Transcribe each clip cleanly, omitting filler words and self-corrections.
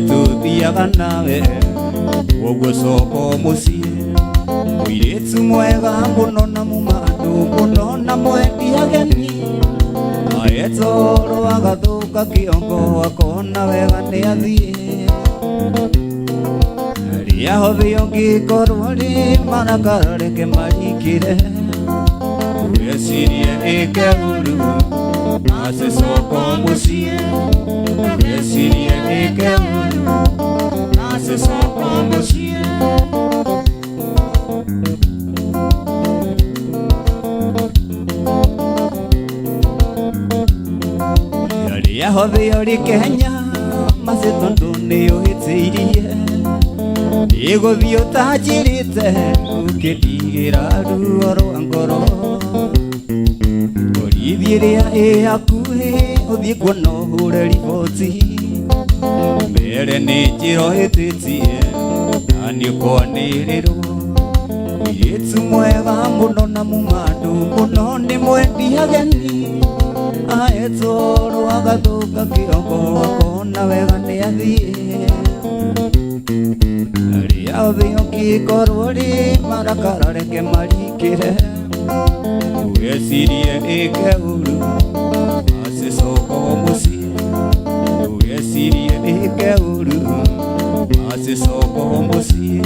Tũthiaga nawe ũguo coko mũciĩ mũirĩtu mwega mũno na mumandũ mũno na mwendi ageni aetoro agathũka kĩongo akona wega nĩ athiĩ rĩa hothi ũngĩkorwo rĩ marakara reke marikĩre wecirie ĩke ũru acicoko mũciĩ wecirie ĩke ũru acicoko mũciĩ. Rĩa hothi ũrĩ Kenya maci tondũ nĩ ũhĩtĩirie ĩgũthiĩ ũtanjĩrĩte ũkĩndigĩra ruo rwa ngoro borithi ĩrĩa ĩ hakuhĩ ũthiĩ kuona ũhũre riboti mbere nĩ njĩra ũhĩtĩtie na nĩ ũkwanĩrĩrwo mũirĩtu mwega mũno na mumandũ mũno nĩ mwendi ageni aetoro agathũka kĩongo akona wega nĩ athiĩ rĩa thĩ ũngĩkorwo rĩ marakara reke marikĩre wecirie ĩke ũru acicoko mũciĩ wecirie ĩke ũru acicoko mũciĩ.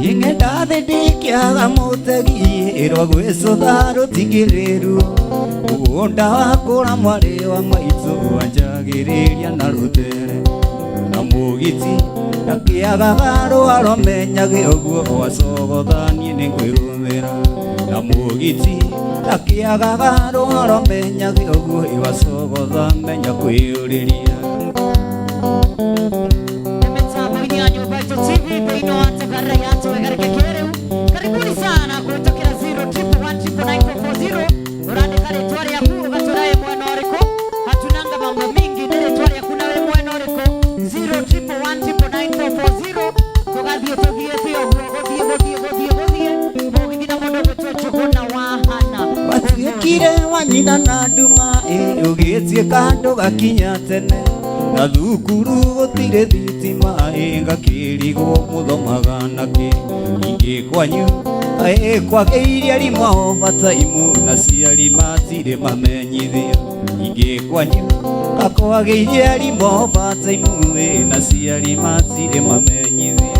Ing'enda thĩ ndĩkĩaga mũtegi ĩrwa gwĩcũtha rũtingĩrĩruo mũgũnda wakũra mwarĩ wa maitũ wanjagĩrĩria na rũtere na mũgiti ndakĩagaga rũaro menyage ũguo wacogotha niĩ nĩngwĩgũthĩra na mũgiti ndakĩagaga rũaro menyage ũguo ĩwacogotha menya kwĩyũrĩria. Mitambo-inĩ ya nyũmba itũ TV thĩinĩ wa tabarĩra ya Twĩgarĩke Kĩrĩu. Karibuni sana kũhĩtũkĩra 011999440 ũrandĩka rĩtwa rĩaku ũgatwĩra wĩ mwena ũrĩkũ. Hatunanga mambo mingi, nĩ rĩtwa rĩaku na wĩ mwena ũrĩkũ. 011999440 tũgathiĩ tũthiĩte ũguo gũthiĩ gũthiĩ gũthiĩ gũthiĩ mũgithi na mũndũ ũgwĩtwo Njũgũna wa Hana. Watuĩkire wa nyina na nduma ũgĩtuĩka ndũgakinya tene na thukuru gũtirĩ thitima ngakĩrigwo mũthomaga nakĩ ingĩ kwanyu kwagĩire arimũ ao bataimu na ciari matirĩ mamenyithio ingĩ kwanyu akwagĩire arimũ ao bataimu na ciari matirĩ mamenyithio.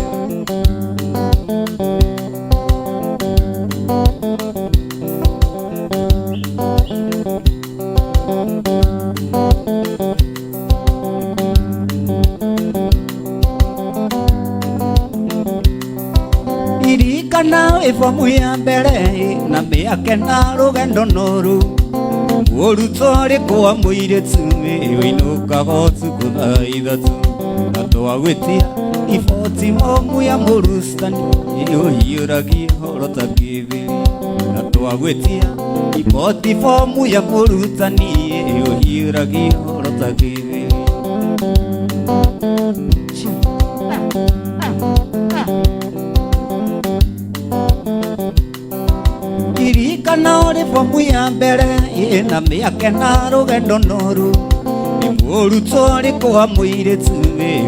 Ririkana wĩ bomu ya mbere na mĩake na rũgendo noru mũrutwo ũrĩkũ wa mũirĩtu wĩinũkaga ũtukũ thaa ithatũ na twagwĩtia iboti momu ya mũrutani ũhiũragia ũhoro ta kĩbĩri na twagwĩtia iboti bomu ya mũrutani ũhiũragia ũhoro ta kĩbĩri. Ririkana ũrĩ bomu ya mbere na mĩake na rũgendo noru nĩ mũrutwo ũrĩkũ wa mũirĩtu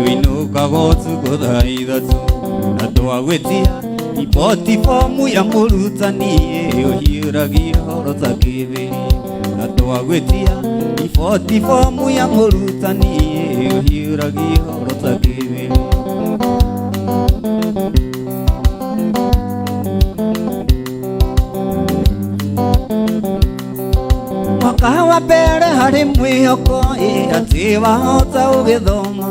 wĩinũkaga ũtukũ thaa ithatũ na twagwĩtia iboti bomu ya mũrutani ũhiũragia ũhoro ta kĩbĩri na twagwĩtia iboti bomu ya mũrutani ũhiũragia ũhoro ta kĩbĩri. Mwaka wa mbere harĩ mwĩhoko atĩ wahota ũgĩthoma.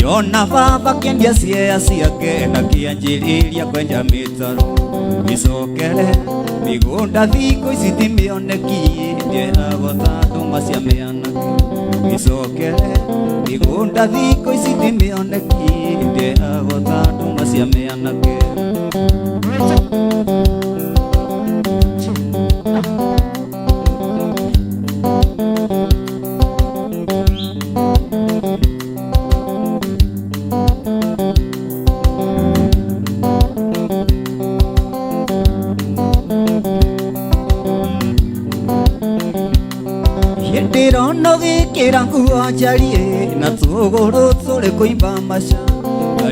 Yona baba kĩendia ciea ciake na kĩanjĩrĩria kwenja mĩtaro. Icokere mĩgũnda thikũ ici ti mĩoneki ndĩragwo ta ndũma cia mĩanake. Icokere mĩgũnda thikũ ici ti mĩoneki ndĩragwo ta ndũma cia mĩanake. Ndĩrona ũgĩkĩra nguo njariĩ na tũgũrũ tũrĩ kũimba maca.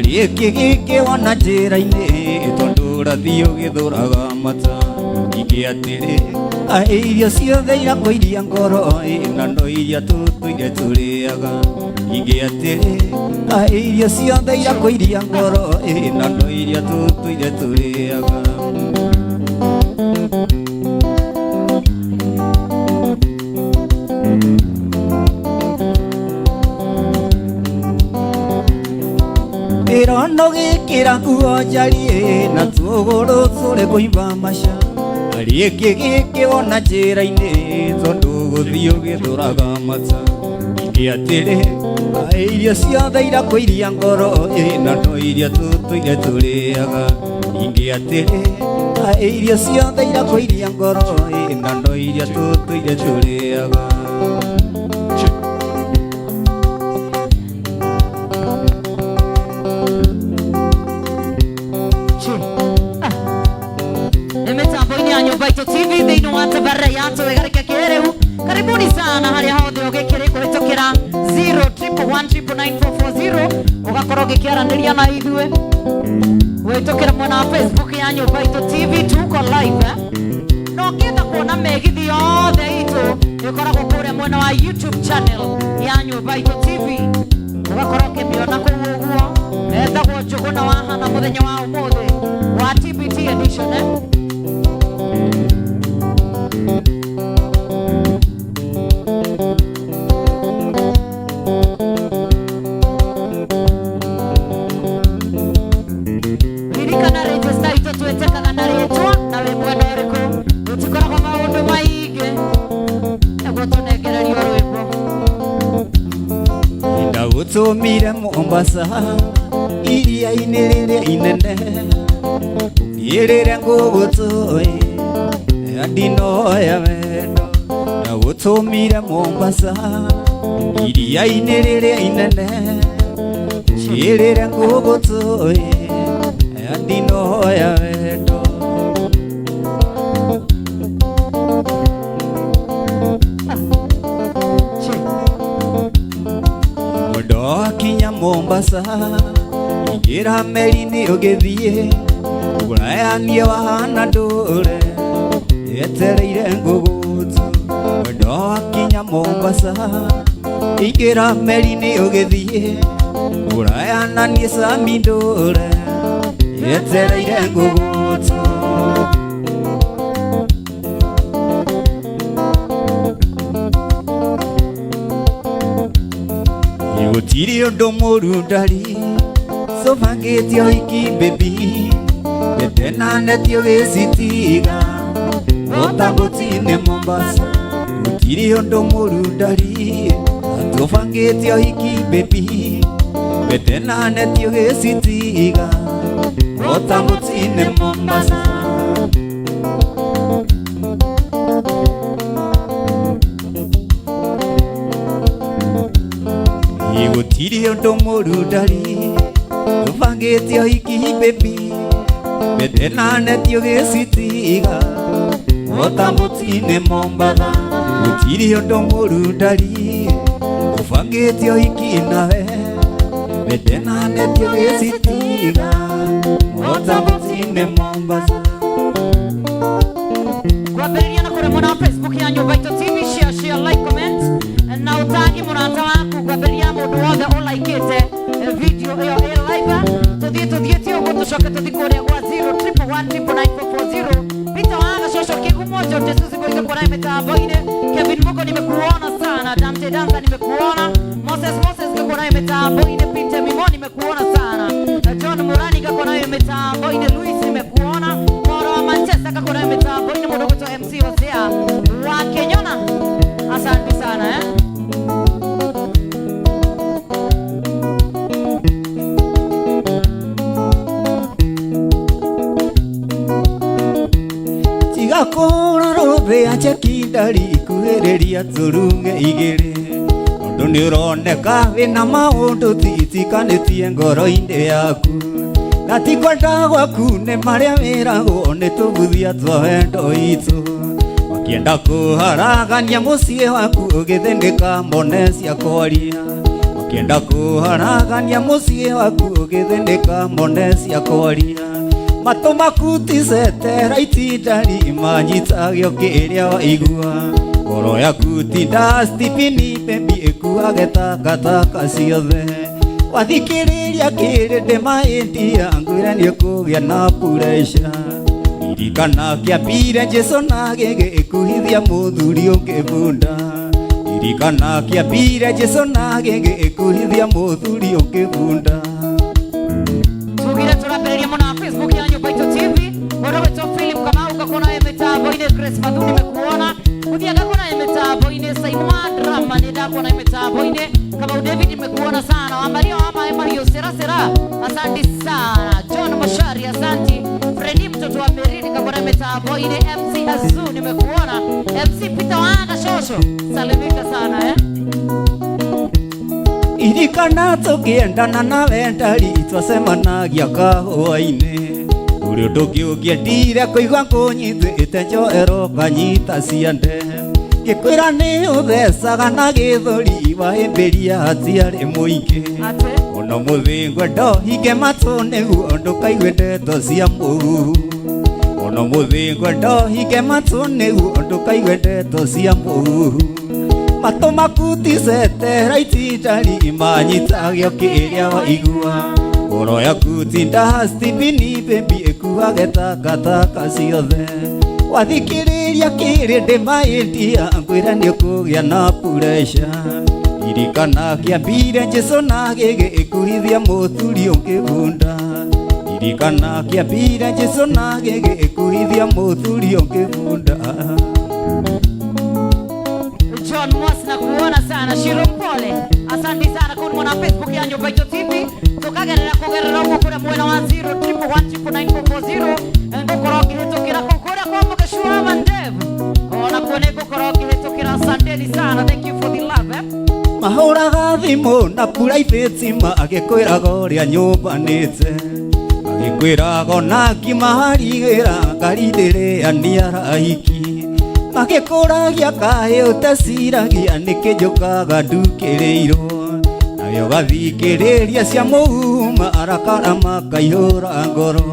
Rĩngĩ gĩkĩ wona njĩra-inĩ tondũ ũrathiĩ ũgĩthũraga mata. Ingĩ atĩrĩ kaĩ irio ciothe irakũiria ngoro na no iria tũtũire tũrĩaga. Ingĩ atĩrĩ kaĩ irio ciothe irakũiria ngoro na no iria tũtũire tũrĩaga. Ndĩrona ũgĩkĩra nguo njariĩ na tũgũrũ tũrĩ kũimba maca. Rĩngĩ gĩkĩ wona njĩra-inĩ tondũ ũgũthiĩ ũgĩthũraga mata. Ingĩ atĩrĩ kaĩ irio ciothe irakũiria ngoro na no iria tũtũire tũrĩaga. Ingĩ atĩrĩ kaĩ irio ciothe irakũiria ngoro na no iria tũtũire tũrĩaga. Mĩtambo-inĩ ya Nyũmba Itũ TV thĩinĩ wa tabarĩra ya Tũĩgarĩke Kĩrĩu. Karibuni sana harĩa hothe ũgĩkĩrĩ kũhĩtũkĩra 011199440 ũgakorwo ũgĩkĩaranĩria na ithuĩ kũhĩtũkĩra mwena wa Facebook ya Nyũmba Itũ TV tuko live Na ũngĩenda kuona mĩgithi yothe itũ ĩkoragwo kũrĩa mwena wa YouTube channel ya Nyũmba Itũ TV ũgakorwo ũkĩmĩona kũu ũguo. Etagwo Njũgũna wa Hana mũthenya wa ũmũthĩ wa TBT edition Ririkana register itũ twĩtĩkaga na rĩtwa na wĩ mwena ũrĩkũ gũtikoragwo maũndũ maingĩ nĩguo tũnengererio rwĩmbo. Ndagũtũmire Mombasa iria-inĩ rĩrĩa inene ũkĩrĩre ngũgũtũĩ ndinoya wendo. Ndagũtũmire Mombasa iria-inĩ rĩrĩa inene ũkĩrĩre ngũgũtũĩ ndinoya wendo. Mũndũ akinya Mombasa ingĩra meri-inĩ ũgĩthiĩ ũrayanie wahana ndũre etereire ngũgũtũ. Mũndũ akinya Mombasa ingĩra meri-inĩ ũgĩthiĩ ũrayananie cami ndũre etereire ngũgũtũ. Gũtirĩ ũndũ mũru ndari tũbangĩte ũhiki baby mbete na neti ũgĩcitiga ũtagũtine Mombasa. Gũtirĩ ũndũ mũru ndari tũbangĩte ũhiki baby mbete na neti ũgĩcitiga ũtagũtine Mombasa. Gũtirĩ ũndũ mũru ndari tũbangĩte ũhiki baby mbete na neti ũgĩcitiga ũtamũtine Mombatha. Gũtirĩ ũndũ mũru ndari tũbangĩte ũhiki nawe mbete na neti ũgĩcitiga ũtamũtine Mombatha. Kwambĩrĩria na kũrĩa mwena wa Facebook ya Nyũmba Itũ TV, share, share, like, comment na ũtagi mũrata waku kwambĩrĩria mũndũ wothe ũlaikĩte video ĩyo ĩ live. Tũthiĩ tũthiĩte ũguo tũcoke tũthiĩ kũrĩa gwa 011199440 Peter wa Gacoco Kĩgumo George Susi Boys kuona mĩtambo-inĩ Kevin Ambĩrĩria tũruge igĩrĩ tondũ nĩ ũroneka wĩna maũndũ titikanĩtie ngoro-inĩ yaku na ti kwenda gwaku nĩ marĩa wĩragwo nĩ tũbuthia twa wendo witũ makienda kũharagania mũciĩ waku ũgĩthĩnĩka mbone cia kwaria makienda kũharagania mũciĩ waku ũgĩthĩnĩka mbone cia kwaria matũ maku ti seteraiti manyitagio kĩrĩa waigua ngoro yaku ti dustbin baby ĩkuage takataka ciothe wathikĩrĩria kĩrĩndĩ maĩndia ngwĩre nĩũkũgĩa na puresha ririkana kĩambire Jesũ na gĩgĩkuhithia mũthuri ũngĩbunda ririkana kĩambire Jesũ na gĩgĩkuhithia mũthuri ũngĩbunda. Tugire turambĩrĩria mũno wa Facebook ya Nyũmba Itũ TV. Mũndũ wĩtwo Philip Kamau ngakuona wĩ mĩtambo-inĩ, Grace Mathu nimekuona Muthia ngakuona wĩ mĩtambo-inĩ, Saimwa Drama nĩ ndakuona wĩ mĩtambo-inĩ, Kamau David nimekuona sana, wa Maria wa Maĩ Mahiũ sera sera, asanti sana, John Moshari asanti, Fredi mtoto wa Meri nikakuona mĩtambo-inĩ, MC Azu nimekuona, MC Peter Wanga Shosho salimika sana eh. Irikana tũkĩendana nawe ndari twacemanagia kahũa-inĩ ũrĩ ũndũ ũngĩ ũngĩendire kũigua ngũnyitĩte njoero nganyita ciande ngĩkwĩra nĩ ũthecaga na gĩthũri wahĩmbĩria hatiarĩ mũingĩ Atĩ ona mũthĩ ngwenda hinge matũ nĩguo ndũkaigue ndeto cia mũhuhu ona mũthĩ ngwenda hinge matũ nĩguo ndũkaigue ndeto cia mũhuhu matũ maku ti seteraiti ndari manyitagio kĩrĩa waigua ngoro yaku ti dustbin baby ĩkuage takataka ciothe wathikĩrĩria kĩrĩndĩ maĩndia ngwĩre nĩũkũgĩa na puresha ririkana kĩambire Jesũ na gĩgĩkuhithia mũthuri ũngĩbunda ririkana kĩambire Jesũ na gĩgĩkuhithia mũthuri ũngĩbunda. John Moss na kuona sana Shiro Mpole, asante sana kwa mwana Facebook ya Nyũmba Itũ TV tukagerera kugerera uguo kuria mwena wa 011999440 ngukorwo ngĩhĩtũkĩra kũu kũrĩa kwa Mũgĩcua wa Ndevu ona kuo nĩ ngũkorwo ngĩhĩtũkĩra. Asanteni sana, thank you for the love eh. Mahũraga thimũ na private magĩkwĩraga ũrĩa nyũmbanĩte magĩkwĩraga ona ngima harigĩra ngari ndĩrĩa nĩarahiki magĩkũragia kaĩ ũteciragia nĩkĩ njũkaga ndukĩrĩirwo nawe ũgathikĩrĩria cia mũhuma arakara makaihũra ngoro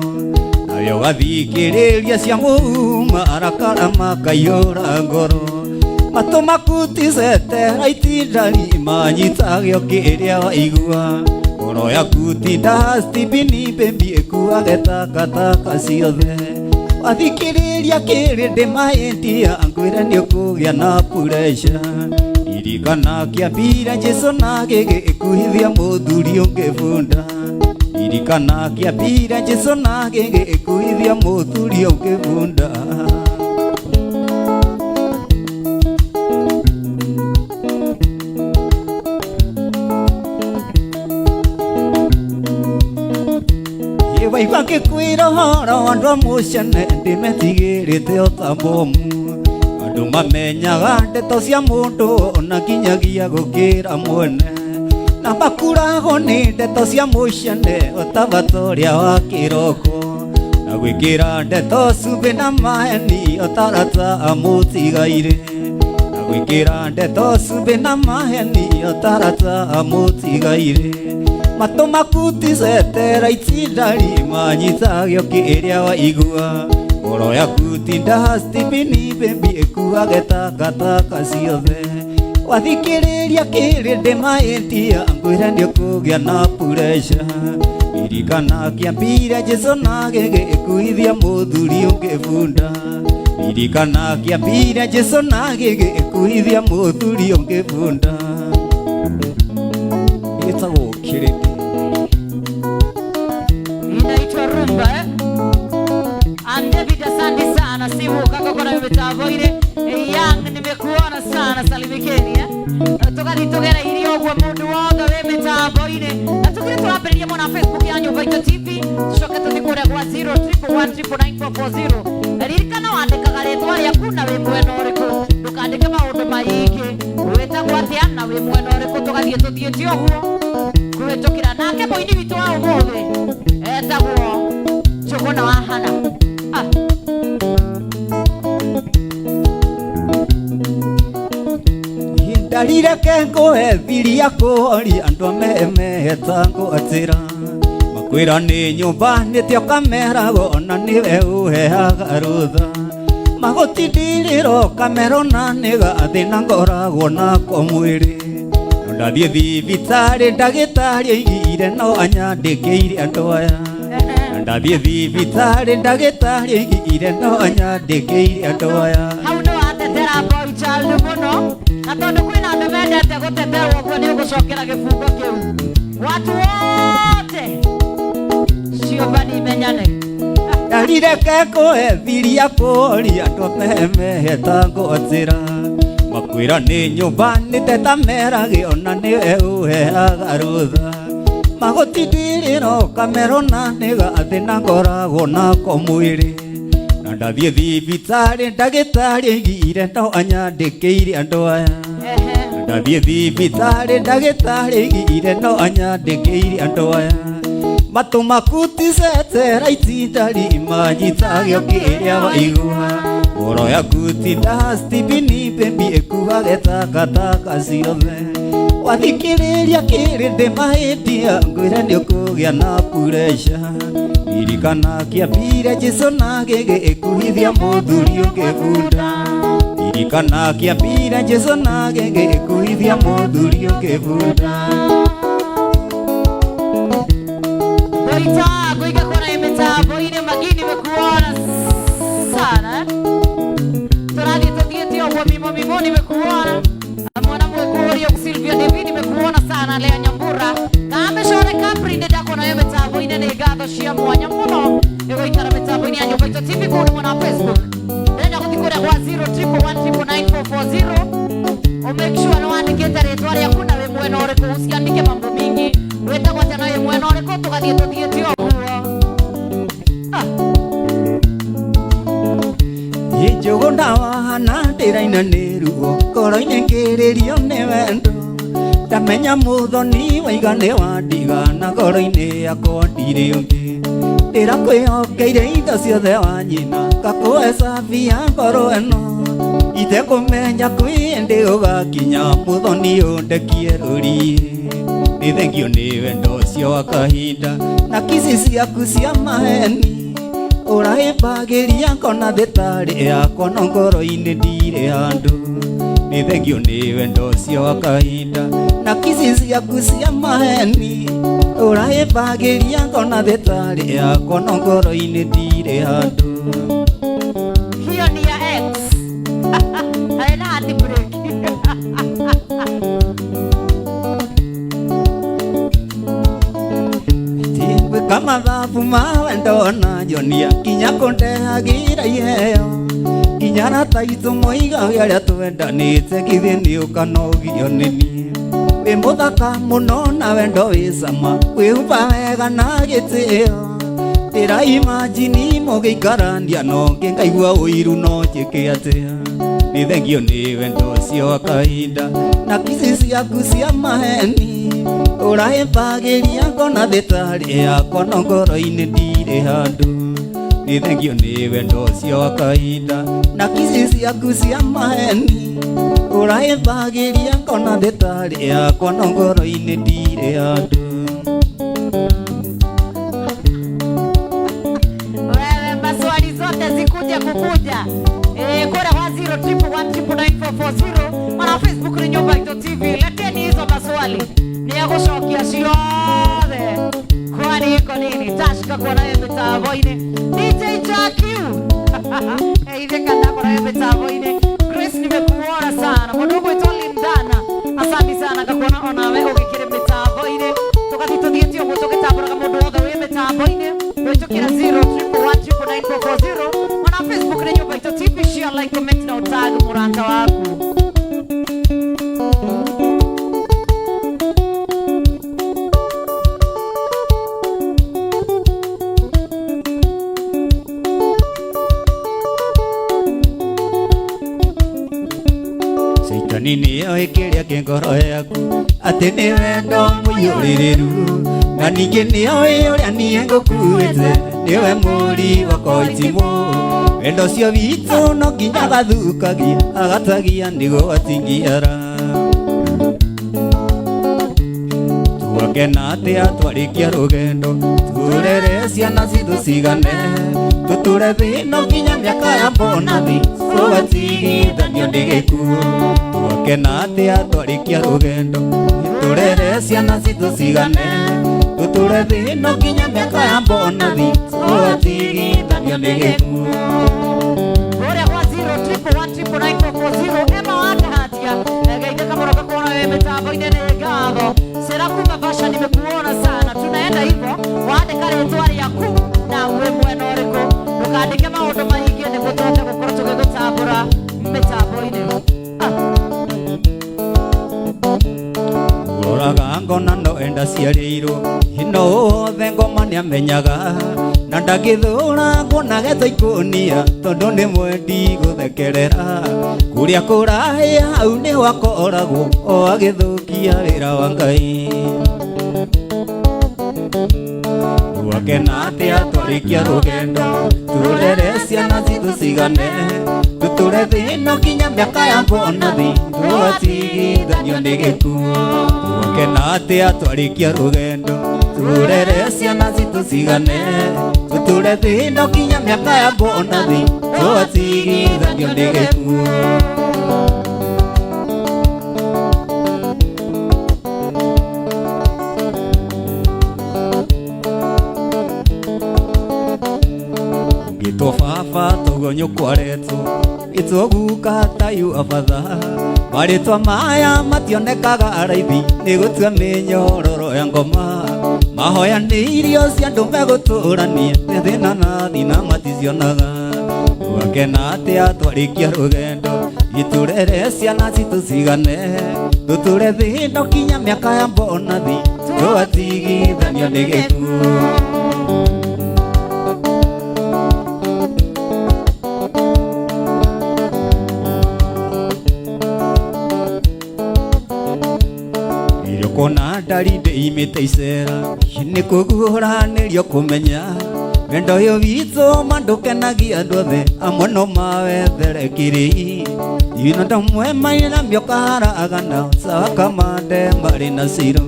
nawe ũgathikĩrĩria cia mũhuma arakara makaihũra ngoro matũ maku ti seteraiti ndari manyitagio kĩrĩa waigua ngoro yaku ti dustbin baby ĩkuage takataka ciothe wathikĩrĩria kĩrĩndĩ maĩndia ngwĩre nĩũkũgĩa na puresha ririkana kĩambire Jesũ na gĩgĩkuhithia mũthuri ũngĩbunda ririkana kĩambire Jesũ na gĩgĩkuhithia mũthuri ũngĩbunda. Waigua ngĩkwĩra ũhoro andũ a mũcene ndĩmetigĩrĩte o ta bomu andũ mamenyaga ndeto cia mũndũ ona nginyagia gũkĩra mwene na makuragwo nĩ ndeto cia mũcene o ta bata ũrĩa wa kĩroko na gwĩkĩra ndeto cumbĩ na maheni o ta rata amũtigaire na gwĩkĩra ndeto cumbĩ na maheni o ta rata amũtigaire matũ maku ti seteraiti ndari manyitagio kĩrĩa waigua ngoro yaku ti dustbin baby ĩkuage takataka ciothe wathikĩrĩria kĩrĩndĩ maĩndia ngwĩre nĩũkũgĩa na puresha ririkana kĩambire Jesũ na gĩgĩkuhithia mũthuri ũngĩbunda ririkana kĩambire Jesũ na gĩgĩkuhithia mũthuri ũngĩbunda ĩtagwo kĩrĩndĩ. Inaitwa rumba eh? And David asante sana simu kaka kona mitambo-inĩ Young nimekuona sana salimikeni eh? Tugathi tugereirie ũguo mũndũ wothe wĩ mĩtambo-inĩ na tũkire tũrambĩrĩria mwena mwena Facebook ya Nyũmba Itũ TV, tucoke tũthiĩ kũrĩa gwa 011999440. Ririkana wandĩkaga rĩtwa rĩaku na wĩ mwena ũrĩkũ, ndũkandĩke maũndũ maingĩ, wĩtagwo atĩa na wĩ mwena ũrĩkũ, tũgathiĩ tũthiĩte ũguo kũhĩtũkĩra. Nake mũini witũ wa ũmũthĩ etagwo Njũgũna wa Hana. Ah. Ndarire ngũhe thiria kũhoria andũ amemeta ngwatĩra makwĩra nĩ nyũmba nĩtio kameragwo ona nĩwe ũheaga rũtha magũtindirĩro kamerona nĩ gathĩna ngoragwo nako mwĩrĩ no ndathiĩ thibitarĩ ndagĩtarĩ oigire no anyandĩkĩire andũ aya na ndathiĩ thibitarĩ ndagĩtarĩ oigire no anyandĩkĩire andũ aya. Hau nĩ watetera boy child mũno, na tondũ kwĩna andũ mendete gũteterwo ũguo nĩ ũgũcokera gĩbungo kĩu. Watu wote ciũmbani imenyane. Ndarire kũhe thiria kũhoria andũ amemeta ngwatĩra makwĩra nĩ nyũmba nĩ teta meragĩ ona nĩwe ũheaga rũtha magũtindirĩro kamerona nĩ gathĩna ngoragwo nako mwĩrĩ na ndathiĩ thibitarĩ ndagĩtarĩ oigire no anyandĩkĩire andũ aya ndathiĩ thibitarĩ ndagĩtarĩ oigire no anyandĩkĩire andũ aya matũ maku ti seteraiti manyitagio kĩrĩa waigua ngoro yaku ti dustbin baby ĩkuage takataka ciothe wathikĩrĩria kĩrĩndĩ mahĩtia ngwĩre nĩ ũkũgĩa na pureca ririkana kĩambire Jesũ na gĩgĩkuhithia mũthuri ũngĩbunda ririkana kĩambire Jesũ na gĩgĩkuhithia mũthuri ũngĩbunda. Boita kuiga kona mitambo-inĩ magini nimekuona sana. Tũrathiĩ tũthiĩte ũguo mimo mimo nimekuona. Mwana mwekũria Silvia David nimekuona sana. Lea Nyambura Kameshore Capri nĩ ndakona yo mitambo-inĩ nĩ ngatho cia mwanya mũno nĩ gũikara mitambo-inĩ ya Nyũmba Itũ TV kũu mwena wa Facebook. Ndĩrenda gũthiĩ kũrĩa gwa 011999440 o make sure nĩ wandĩkĩte rĩtwa rĩaku na wĩ mwena ũrĩkũ, usiandike mambo mingi, wĩtagwo atĩa na wĩ mwena ũrĩkũ, tũgathiĩ tũthiĩte ũguo. Ah. Njũgũna wa Hana ndĩraina nĩ ruo ngoro-inĩ ngĩrĩrio nĩ wendo ndamenya mũthoni waiga nĩ wandiga na ngoro-inĩ yakwa ndirĩ ũngĩ ndĩrakwĩhokeire indo ciothe wa nyina ngakũhe cabi ya ngoro ĩno itekũmenya kwĩ hĩndĩ ũgakinya mũthoni ũndekie rũriĩ nĩ thengio nĩ wendo ũcio wa kahinda na kici ciaku cia maheni ũrahĩmbagĩria ngona thĩtarĩ yakwa no ngoro-inĩ ndirĩ handũ nĩ thengio nĩ wendo ũcio wa kahinda na kici ciaku cia maheni ũrahĩmbagĩria ngona thĩtarĩ yakwa no ngoro-inĩ ndirĩ handũ. Hiyo ni ya ex. Haina heartbreak. Gwĩka mathabu ma wendo na njonia nginya kũndehagĩra iheo nginya arata aitũ moigaga arĩa twendanĩte githĩ nĩ ũkanogio nĩ niĩ wĩ mũthaka mũno na wendo wĩ cama wĩhumba wega na gĩtĩo ndĩraimajini mũgĩikarania no ngĩ ngaigua ũiru no njĩke atĩa nĩ thengio nĩ wendo ũcio wa kahinda na kici ciaku cia maheni ũrahĩmbagĩria ngona thĩtarĩ yakwa no ngoro-inĩ ndirĩ handũ nĩ thengio nĩ wendo ũcio wa kahinda na kici ciaku cia maheni ũrahĩmbagĩria ngona thĩtarĩ yakwa no ngoro-inĩ ndirĩ handũ. Wewe maswali zote zikuja kukuja. Kura kwa 011999440 mwana Facebook ni Nyũmba Itũ TV. Leteni hizo maswali ni ya gũcokia ciothe. Kwani iko nini? Tashika kuona yo mitambo-inĩ. DJ Jackie. Ithe kana kuona yo mitambo-inĩ. Grace nimekuona sana. Mũndũ ũgwĩtwo Lindana. Asante sana ngakuona onawe ũgĩkĩrĩ mitambo-inĩ. Tũgathiĩ tũthiĩte ũguo tũgĩtambũraga mũndũ wothe wĩ mitambo-inĩ. Wĩtũkĩra 011999440 mwana Facebook ni Nyũmba Itũ TV. Share, like, comment na utag mũrata waku. Nĩoĩ kĩrĩa kĩ ngoro yaku atĩ nĩ wendo mũiyũrĩrĩru na ningĩ nĩoĩ ũrĩa niĩ ngũkuĩte nĩwe mũri wakwa itimũ wendo ũcio witũ no nginya agathukagia agatagia nĩguo atingiara twakena atĩa twarĩkia rũgendo turere ciana citũ cigane tũtũre thĩ no nginya mĩaka ya mbonathi tũgatigithanio nĩ gĩkuũ twakena atĩa twarĩkia rũgendo tũrere ciana citũ cigane tũtũre thĩ no nginya mĩaka ya mbonathi tũgatigithanio nĩ gĩkuũ Kuria kwa 0 1 1 9 9 4 4 0 Emma wakahatia geithĩka mũno ngakuona wĩ mĩtambo-inĩ nĩ ngatho Sera kuma Vasha nimekuona sana tunaenda hivyo wandĩka rĩtwa rĩaku na wĩ mwena ũrĩkũ ndũkandĩke maũndũ maingĩ nĩguo tũhote gũkorwo tũgĩgũtambũra mĩtambo-inĩ. Ah. Roraga ngona no enda ciarĩirwo hino wothe ngoma nĩamenyaga na ndangĩthũra nguona getha ikũnia tondũ nĩ mwendi gũthekerera kũrĩa kũrahĩa hau nĩho akoragwo o agĩthũkia wĩra wa Ngai twakena atĩa twarĩkia rũgendo tũrere ciana citũ cigane tũtũre thĩ no nginya mĩaka ya mbonathi tũgatigithanio nĩ gĩkuũ twakena atĩa twarĩkia rũgendo tũrere ciana citũ cigane tũtũre thĩ no nginya mĩaka ya mbonathi tũgatigithanio nĩ gĩkuũ. Ngĩtwo baba toguo nyũkwaretwo gĩtwo guka tayu abatha marĩtwa maya mationekaga raithi nĩ gũtua mĩnyororo ya ngoma mahoya nĩ irio cia andũ megũtũrania thĩna na thina maticionaga twakena atĩa twarĩkia rũgendo gĩtũrere ciana citũ cigane tũtũre thĩ no kinya mĩaka ya mbonathi tũgatigithanio nĩ gĩkuũ. Irio kuona ndari ndĩimĩte icera nĩ kũguũranĩrio kũmenya wendo ũyũ witũ ma ndũkenagia andũ othe amwe no mawethere kĩrĩi ino ndamwe maina mĩokaharagana sawa kamande marĩ na ciro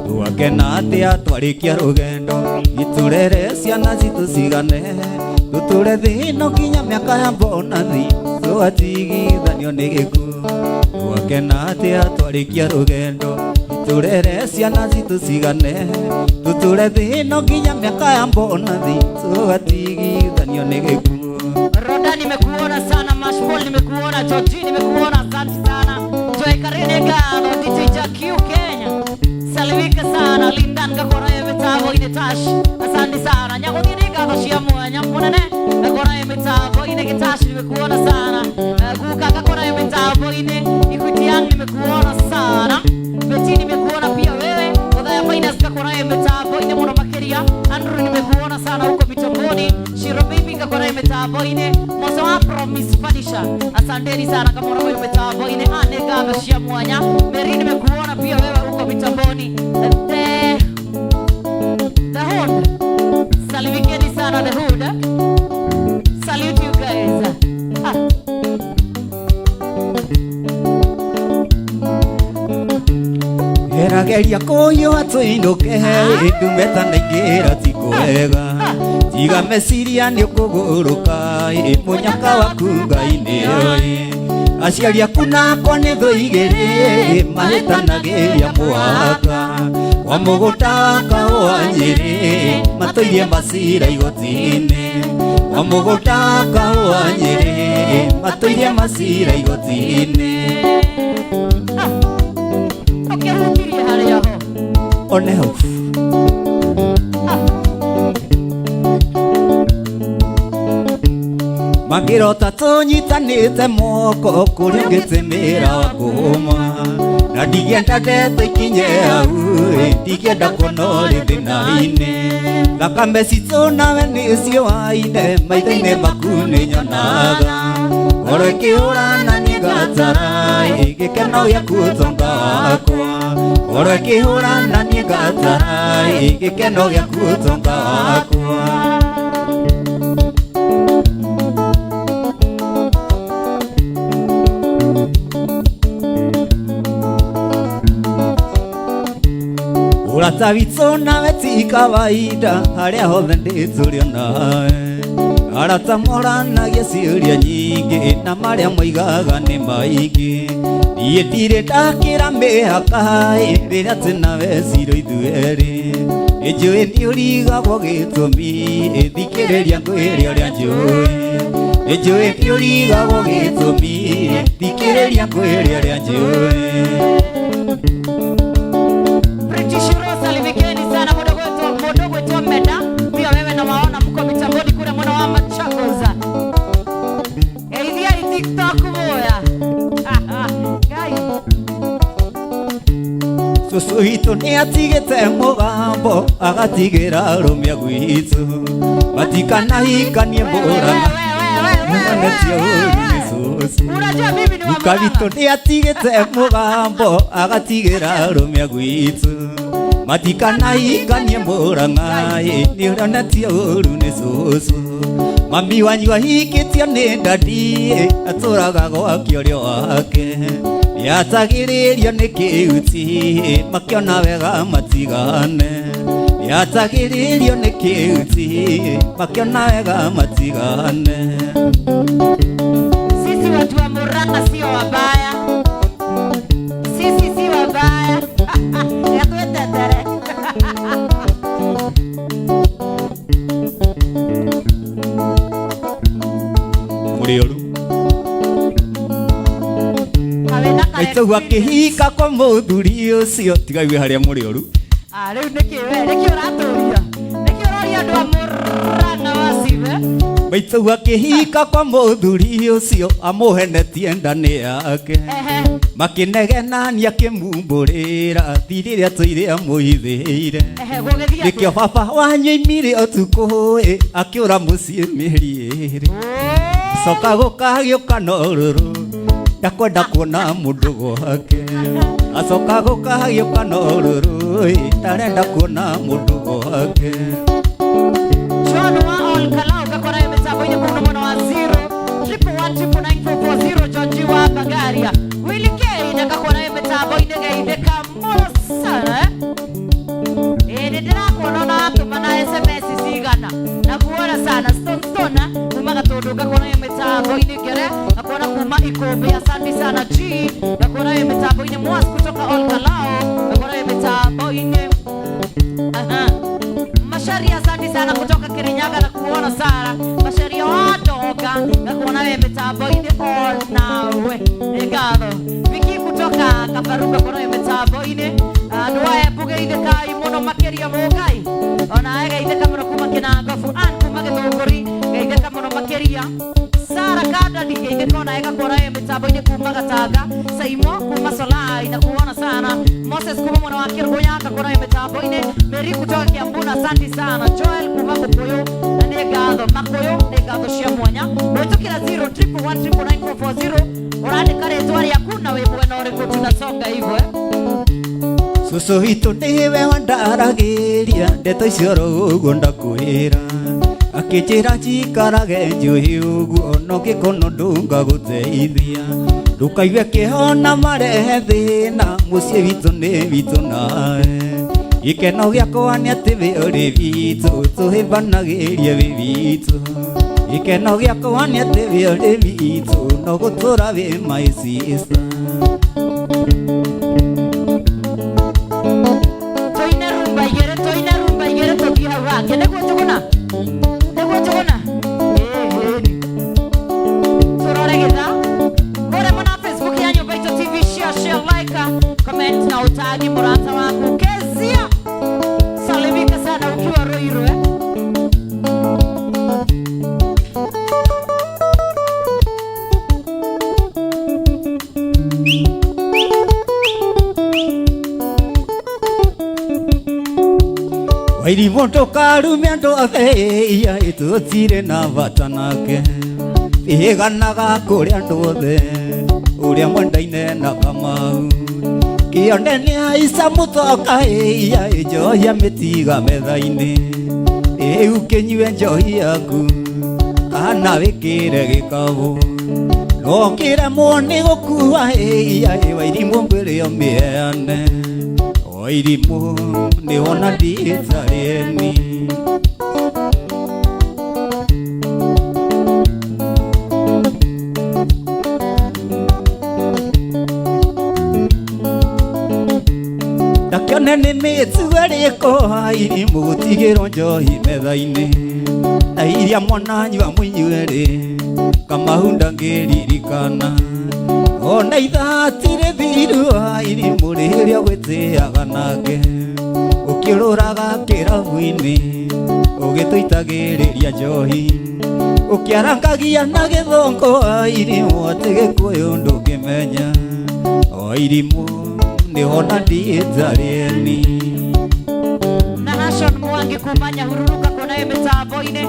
twakena atĩa twarĩkia rũgendo gĩtũrere ciana citũ cigane tũtũre thĩ no nginya mĩaka ya mbonathi tũgatigithanio nĩ gĩkuũ twakena atĩa twarĩkia rũgendo tũrere ciana citũ cigane tũtũre thĩ no nginya mĩaka ya mbonathi tũgatigithanio nĩ gĩkuũ. Roda nimekuona sana, Mashball nimekuona, Georgie nimekuona, asante sana. Joy Karine Gado, DJ Jack U Kenya. Salimika sana, Lindan gakora ya mitambo-inĩ Tash. Asante sana. Nyaguthi nĩ ngatho cia mwanya mũnene. Gakora ya mitambo-inĩ Gitash nimekuona sana. Guka gakora ya mitambo-inĩ Equity Young nimekuona sana. Betty nimekuona pia wewe. Othaya Finance gakora ya mitambo-inĩ mũno makĩria. Andrew nimekuona sana huko mitamboni. Shiro Baby gakora ya mitambo-inĩ. Moso wa Promise Furniture. Asanteni sana kama unakuwa mitambo-inĩ. Ane ngatho cia mwanya. Mary nimekuona pia wewe huko mitamboni. The Hood. Salimikeni sana The Hood. Salute you guys. Ah. Gerageria kũhiũha tũinũke ndumeta naingĩra ti kwega tiga meciria nĩ ũkũgũrũka ĩ mũnyaka waku Ngai nĩoĩ aciari aku nakwa nĩ thũ igĩrĩ mahĩtanagĩria mwaka wa mũgũnda wa kahũa Nyĩrĩ matũirie macira igoti-inĩ wa mũgũnda wa kahũa Nyĩrĩ matũirie macira igoti-inĩ. Ũkĩhutirie harĩa ho. One hau. Mangĩrota tũnyitanĩte moko kũrĩa ũngĩtĩmĩra wa kũma na ndingĩenda ndeto ikinye hau ĩ, ndingĩenda kuona ũrĩ thĩna-inĩ thakame citũ nawe nĩcio waine maitho-inĩ maku nĩ nyonaga Oro ĩkĩhũra na niĩ ngatara gĩkeno gĩaku ũtonga wakwa. Oro ĩkĩhũra na niĩ ngatara gĩkeno gĩaku ũtonga wakwa. Ũrata witũ nawe ti kawaida, harĩa hothe ndĩ tũrĩ nawe. Arata moranagia ciũria nyingĩ na marĩa moigaga nĩ maingĩ. Niĩ ndirĩ ndakĩra mĩhaka rĩrĩa twĩ nawe ciro ithuerĩ. Nĩnjũĩ nĩ ũrigagwo gĩtũmi, thikĩrĩria ngwĩre ũrĩa njũĩ. Nĩnjũĩ nĩ ũrigagwo gĩtũmi, thikĩrĩria ngwĩre ũrĩa njũĩ. British Rose, salimikeni sana mdogo wetu Meda. Pia wewe na waona mko mitamboni kule mwana wa Machakos. Eithia TikTok moya. Guys, Cũcũ witũ nĩ atigĩte mũgambo agatigĩra arũme a gwitũ matikanahikanie mbũrana monanĩtie ũũru nĩ cũcũ. Unajua mimi ni wa Guka witũ Murang'a. nĩ atigĩte mũgambo agatigĩra arũme a gwitũ matikanahikanie Murang'a nĩ ũronetie ũũru nĩ cũcũ. Mami wanyu ahikĩtio nĩ ndadi atũraga gwake ũrĩa wake nĩatagĩrĩrio nĩ kĩhuti makĩona wega matigane nĩatagĩrĩrio nĩ kĩhuti makĩona wega matigane. Sisi watu wa Murang'a sio wabaya. Sisi si wabaya. Yatwetetere. Mũrĩ oru. Kawĩna ka Maitũ akĩhika kwa mũthuri ũcio tigaigue harĩa mũrĩ oru. Ah, rĩu nĩkĩ we? Nĩkĩ ũratũria? Nĩkĩ ũroria andũ a Murang'a wacibe? Maitũ akĩhika kwa mũthuri ũcio amũhenetie nda nĩ yake. Ehe. Makĩnegenania akĩmumbũrĩra thiri ĩrĩa tũire amũhithĩire. Ehe, gũgĩthiĩ Nĩkĩo atĩa? baba wanyu aimire ũtukũ ĩ akĩũra mũciĩ mĩeri ĩĩrĩ. Coka gũkagĩũka no rũrũ ndakwenda kuona mũndũ gwake. Acoka gũkagĩũka no rũrũ ĩ ndarenda kuona mũndũ gwake. John wa All Kalau gakora yo mitambo-inĩ kũu mwena wa 0 1 1 9 9 4 4 0 George wa Bagaria. Willy K ndagakora yo mitambo-inĩ geithĩka mũno sana eh? Ĩĩ nĩ ndĩrakuona ona watũma na SMS cigana na kuona sana Stone Stone kuma Gatũndũ ngakuona yo mitambo-inĩ ngere ngakuona kuma Ikũmbĩ, asante sana G ngakuona yo mitambo-inĩ Mwas kutoka All Kalau ngakuona yo mitambo-inĩ. Aha. Masharia, asante sana kutoka Kirinyaga na kuona sana Masharia wadoga na kuona wewe mitambo-inĩ onawe nĩ ngatho. Viki kutoka Kabaruga kuona wewe mitambo-inĩ andũ aya mbugeithĩkai mũno makĩria mũngai onawe geithĩka mũno kuma Kĩnangobu Ann kuma Gĩthũngũri geithĩka mũno makĩria Sara Kadadi geithĩka onawe gakuona wewe mitambo-inĩ kuma Gatanga Saimo kuma Solai na kuona sana Moses kuma mwena wa Kĩrũgũya ngakuona wewe mitambo-inĩ Mary kutoka Kiambu na asante sana Joel kuma Gũkũyũ na nĩ ngatho Makũyũ nĩ ngatho cia mwanya gwĩtũkĩra 0 1 1 9 9 4 0 ũrandĩka rĩtwa rĩaku na wĩ mwena ũrĩkũ tunasonga hivyo eh? Cũcũ witũ nĩwe wandaragĩria ndeto icio oro ũguo ndakwĩra akĩnjĩra njikarage njũĩ ũguo no gĩkono ndũngagũteithia ndũkaigue kĩhona marehe thĩna mũciĩ witũ nĩ witũ nawe gĩkeno gĩakwa nĩ atĩ wĩ ũrĩ witũ tũhĩmbanagĩrie wĩ witũ gĩkeno gĩakwa nĩ atĩ wĩ ũrĩ witũ no gũtũra wĩ my sister. Tũine rumba igĩrĩ, tũine rumba igĩrĩ tũthiĩ hau hangĩ nĩguo tũgũna nĩguo tũgũna ĩĩ tũrore gĩthaa kũrĩa mwena wa Facebook ya Nyũmba Itũ TV, share, share, like, comment na utagi mũrata waku Kezia, salimika sana ukiwa Ruiru eh? Wairimũ ndũkarume andũ atheia tũtirĩ na bata nake. Ĩganaga kũrĩ andũ othe ũrĩa mwendaine na Kamau kĩonde nĩ aica mũtoka ĩia njohi amĩtiga metha-inĩ ĩu kĩnyue njohi yaku kana wĩkĩre gĩkabũ no kĩremwo nĩ gũkua ĩia Wairimũ ngwĩre ũmĩheane Wairimũ nĩwona ndiĩtarĩeni. Ndakione nĩ mĩtugo ĩrĩkũ Irimũ gũtigĩrwo njohi metha-inĩ na iria mwananyua mũinyuerĩ Kamau ndangĩririkana ona ithaa rĩthiru Irimũ rĩrĩa ũgwĩtĩaga nake ũkĩũrũraga kĩrabu-inĩ ũgĩtũitagĩrĩria njohi ũkĩarangagia na gĩthũngũ Irimũ atĩ gĩkũyũ ndũngĩmenya Irimũ nĩhona ndiĩtarĩeni. Na Nashon Mwangi kuma Nyahururu kakona mĩtambo-inĩ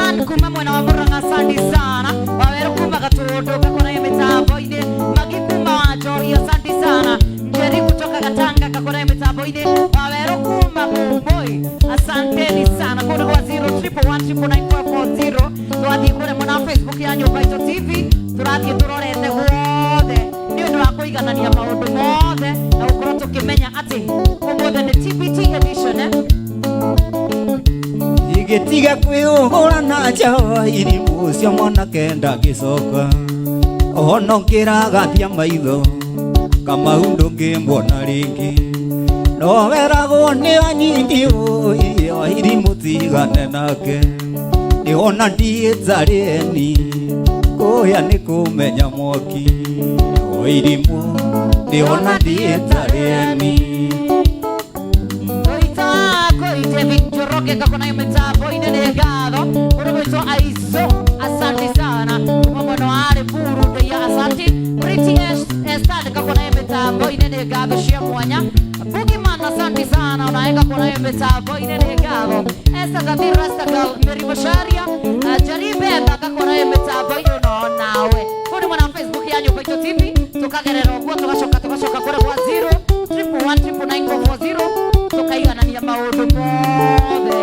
Ann kuma mwena wa Murang'a asante sana Waweru kuma Gatundu kakona mĩtambo-inĩ Magi kuma Wanjohi asante sana Njeri kutoka Gatanga kakona mĩtambo-inĩ Waweru kuma Mumoi asanteni sana kũndũ gwa 011199440 twathiĩ kũrĩa mwena wa Facebook ya Nyũmba Itũ TV tũrathiĩ tũrorete guothe nĩ ũndũ wa kũiganania maũndũ mothe na gũkorwo tũkĩmenya atĩ ũmũthĩ nĩ TBT edition Igĩtiga kwĩhũra na nja Irimũ ũcio mwanake ndangĩcoka ona ũngĩragathia maitho Kamau ndũngĩmuona rĩngĩ no weragwo nĩ anyinyi Irimũ tigane nake nĩwona ndiĩtarĩeni kũhĩa nĩ kũmenya mwaki Irimũ nĩwona ndiĩtarĩeni. David Njoroge kakona mĩtambo-inĩ nĩ ngatho ũrũgwĩtwo Aizo asante sana kuma mwena wa Limuru ndeia asante Pretty Esther kakona mĩtambo-inĩ nĩ ngatho cia mwanya Boogeyman asante sana onawe kakona mĩtambo-inĩ nĩ ngatho Esther Gathi Rastagal Mary Macharia Jaribe kakona mĩtambo-inĩ no nawe kũu nĩ mwena wa Facebook ya Nyũmba Itũ TV tũkagerera ũguo tũgacoka kũrĩa gwa 011199440 tukaiganania maũndũ mothe.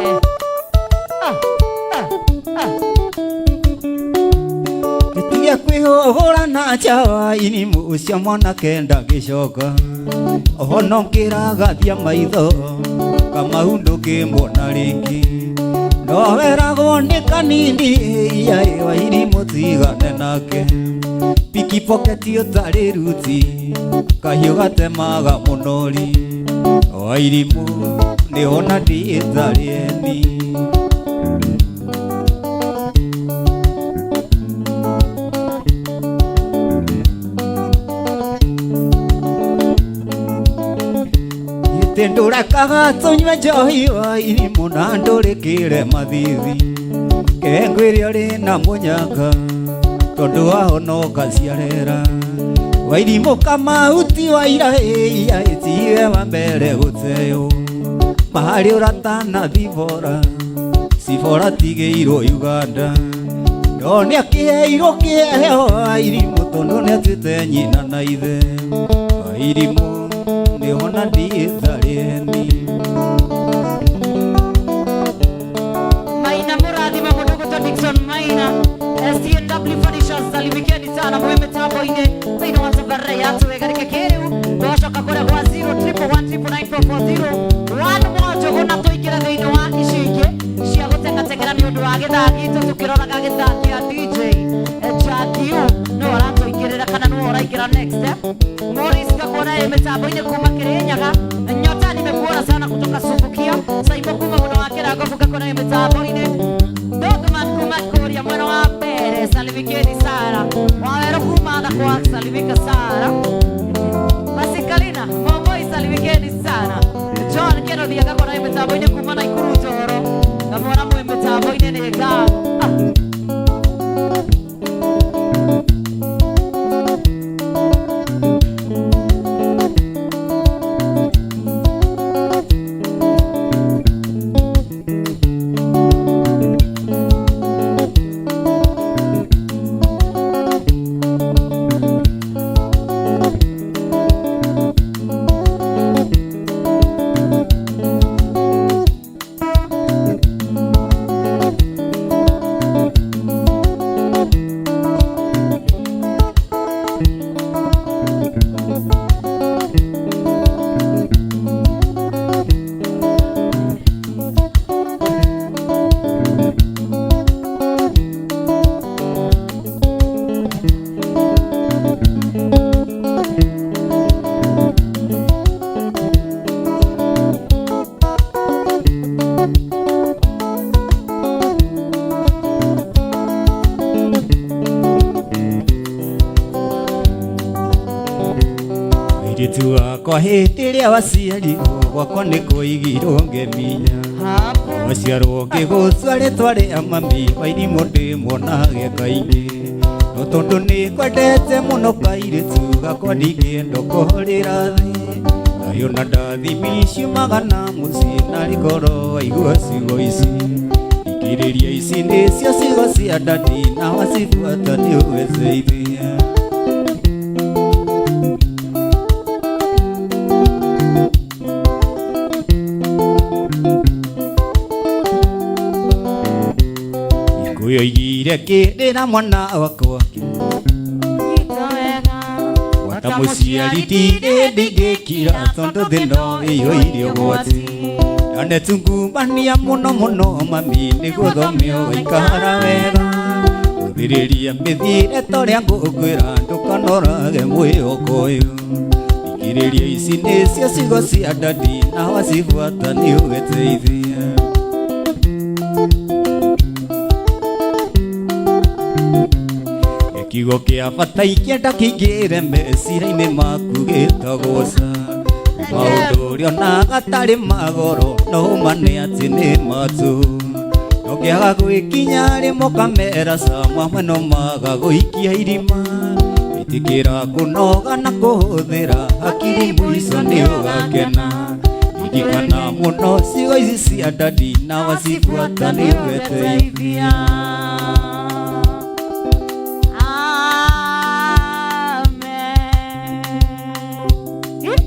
Tiga kwĩhũra na nja Irimũ ũcio mwanake ndangĩcoka ona ũngĩragathia maitho Kamau ndũngĩmuona rĩngĩ no weragwo nĩ kanini Wairimũ tigane nake pikipoketi ũtarĩ ruti kahiũ gatemaga mũnori Wairimũ nĩwona ndiĩtarĩeni. Githĩ ndũrekaga tũnyue njohi Wairimũ na ndũrĩkĩre mathithi kengwĩre ũrĩ na mũnyaka tondũ wahonoka ciarera Wairimũ Kamau ti waira tiwe wa mbere gũteo maharĩ ũratana thibora cibora tigĩirwo Uganda no nĩakĩheirwo kĩheo Wairimũ tondũ nĩatuĩte nyina na ithe Wairimũ nĩwona ndiĩtarĩeni. Maina mũrathime mũndũ gwĩtwo Dickson Maina STNW Furnitures salimikeni sana mwe mĩtambo-inĩ thĩinĩ wa tabarĩra ya twĩgarĩke kĩrĩu tũgacoka kũrĩa gwa 011199440 one more njũgũ na tũingĩre thĩinĩ wa ici ingĩ cia gũtengatengera nĩ ũndũ wa gĩthaa gitũ tũkĩroraga gĩthaa kĩa DJ Jackie nĩwe ũratũingĩrĩra kana nĩwe ũraingĩra next Morris kakona mĩtambo-inĩ kuma Kĩrĩnyaga Nyota nimekuona sana kutoka Subukia Saibo kuma mwena wa Kĩrangobu kakona mĩtambo-inĩ Dogman kuma Kuria mwena wa mbere salimikeni sana Waweru kuma Thakwa salimika sana Masikalina Momoi salimikeni sana John Kennedy akakona mĩtambo-inĩ kuma Naikuru Njoro ngamwona mwĩ mĩtambo-inĩ nĩ ngatho. Mũirĩtu wakwa hĩndĩ ĩrĩa waciarirwo gwakwa nĩ kũigirwo ngeminya. Hapo. Waciarwo ngĩgũcua rĩtwa rĩa mami wairimũ ndĩmuonage kaingĩ. No tondũ nĩ kwendete mũno kairĩtu gakwa ndingĩenda ũkũhũrĩra thĩ. Thayũ na ndathimi ciumaga na mũciĩ narĩ ngoro waigua ciugo ici. Thikĩrĩria ici nĩcio ciugo cia ndadi na wacibuata nĩ ũgũteithia. Gĩkũyũ oigire kĩrĩra mwana wakwa Nyita wega. Gwata mũciari ndirĩ ndingĩkira tondũ thĩ no ĩiyũire ũgwati. Ndanetungumania mũno mũno mami nĩguo thome ũgaikara wega. Gũthĩrĩria mĩthiĩre ta ũrĩa ngũkwĩra ndũkanorage mwĩhoko ũyũ. Thikĩrĩria ici nĩcio ciugo cia ndadi na wacibuata nĩ ũgũteithia. Kiugo kĩa bata ikĩenda kĩingĩre meciria-inĩ maku gĩtagwo ca. Maũndũ ũrĩa onaga tarĩ magoro no ũma nĩ atĩ nĩ matũ. Ũngĩaga gwĩkinya rĩmwe ũkamera ca mamwe no maga gũikia irima. Ĩtĩkĩra kũnoga na kũhũthĩra hakiri mũico nĩ ũgakena. Ririkana mũno ciugo ici cia ndadi na wacibuata nĩ ũgeteithia. Amen.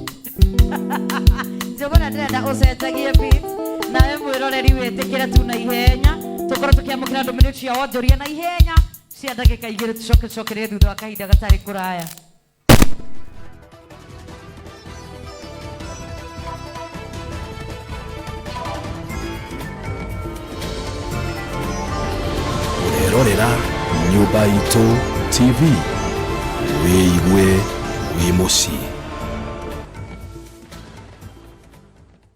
Njũgũna ndĩrenda ũcenjagie beat nawe mwĩroreri wĩtĩkĩre tu na ihenya tũkorwo tũkĩamũkĩra ndũmĩrĩri cia wonjoria na ihenya cia ndagĩka igĩrĩ tũcoke tũcokererie thutha wa kahinda gatarĩ kũraya. Ũrerorera Nyũmba Itũ TV, wĩigue wĩ mũciĩ.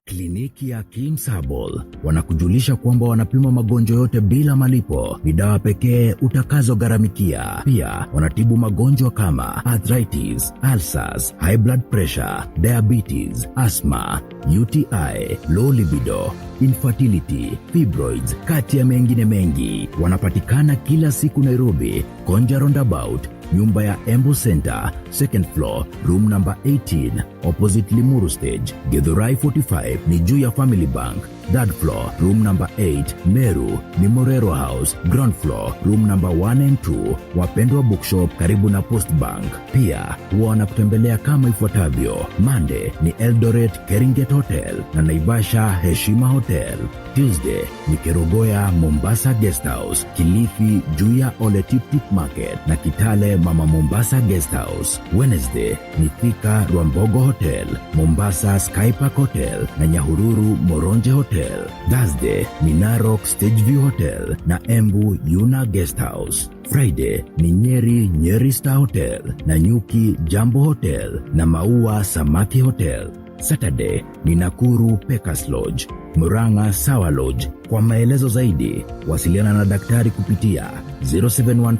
Kliniki ya Kims Herbal wanakujulisha kwamba wanapima magonjwa yote bila malipo. Ni dawa pekee utakazogharamikia. Pia wanatibu magonjwa kama arthritis, ulcers, high blood pressure, diabetes, asthma, UTI, low libido, infertility, fibroids, kati ya mengine mengi. Wanapatikana kila siku Nairobi, Konja Roundabout, nyumba ya Embu Center, second floor, room number 18, opposite Limuru Stage. Githurai 45 ni juu ya Family Bank, third floor, room number 8. Meru ni Morero House, ground floor, room number 1 and 2. Wapendwa Bookshop karibu na Post Bank. Pia huwa wanakutembelea kama ifuatavyo: Monday ni Eldoret Keringet Hotel na Naivasha Heshima Hotel. Tuesday ni Kerogoya Mombasa Guest House, Kilifi juu ya Ole Tip Tip Market na Kitale Mama Mombasa Guest House. Wednesday ni Thika Rwambogo Hotel, Mombasa Sky Park Hotel na Nyahururu Moronje Hotel. Thursday ni Narok Stage View Hotel na Embu Yuna Guest House. Friday ni Nyeri Nyeri Star Hotel na Nyuki Jambo Hotel na Maua Samaki Hotel. Saturday ni Nakuru Pekas Lodge, Murang'a Sawa Lodge. Kwa maelezo zaidi wasiliana na daktari kupitia 0714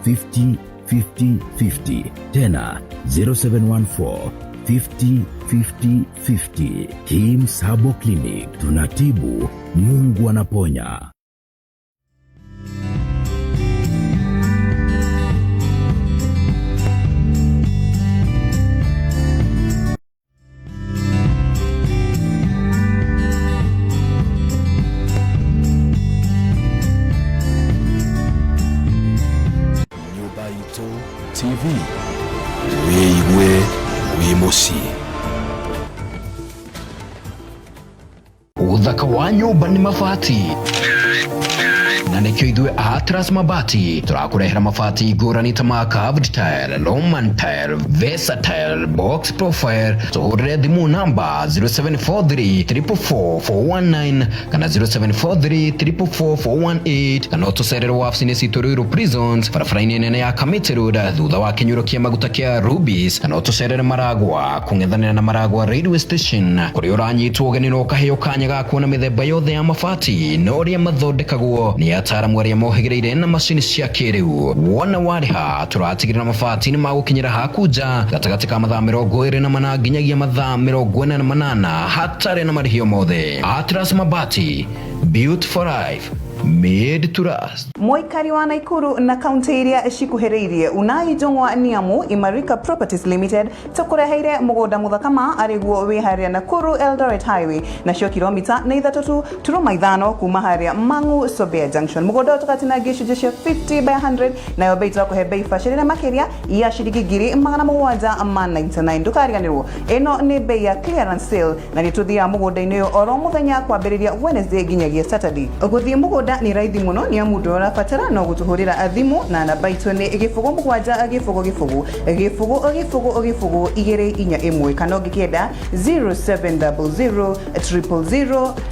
50 50 50. Tena 0714 50 50 50. Kims Herbal Clinic, tunatibu, Mungu anaponya. Nyũmba Itũ TV, wĩigue wĩ mũciĩ. Ũthaka wa nyũmba nĩ mabati na nĩkĩo ithuĩ a Atlas Mabati tũrakũrehera mabati ngũrani ta ma curved tile, Roman tile, versatile, box profile. Tũhũrĩre thimũ namba 0743 444 419 kana 0743 444 418 kana ũtũcerere wabici-inĩ citũ Ruiru Prisons barabara-inĩ nene ya Kamiti Road thutha wa kĩnyuĩro kĩa maguta kĩa Rubis kana ũtũcerere Maragwa kũng'ethanĩra na Maragwa Railway Station kũrĩa ũranyitwo ũgeni na ũkaheo kanya ga kuona mĩthemba yothe ya mabati na ũrĩa mathondekagwo nĩ Ataramu arĩa mohĩgĩrĩire na macini cia kĩrĩu. Wona warĩha tũratigĩrĩra mabati nĩ magũkinyĩra haku nja gatagatĩ ka mathaa 24 nginyagia mathaa 48 hatarĩ na marĩhi o mothe. Atlas Mabati, built for life, made to last. Mũikari wa Naikuru na kaunti iria cikuhĩrĩirie Unai Njũng'wa Niamu Imarika Properties Limited tũkũreheire mũgũnda mũthaka ma arĩguo wĩ harĩa Nakuru Eldoret Highway, nacio kilomita nĩ ithatũ tu turuma ithano kuma harĩa Mang'u Sobea Junction. Mũgũnda ũyũ tũgatinangia icunjĩ cia 50 by 100, nayo bei tũgakũhe bei bacĩrĩre makĩria ya ciringi 799,000. Ndũkariganĩrwo ĩno nĩ bei ya clearance sale, na nĩ tũthiaga mũgũnda-inĩ ũyũ oro mũthenya kwambĩrĩria Wednesday nginyagia Saturday. Gũthiĩ mũgũnda nĩ raithi mũno nĩ amu ũndũ ũrabatara no gũtũhũrĩra thimũ, na namba itũ nĩ 0 7 0 0 0 0 0 2 4 1, kana ũngĩkĩenda 0700 000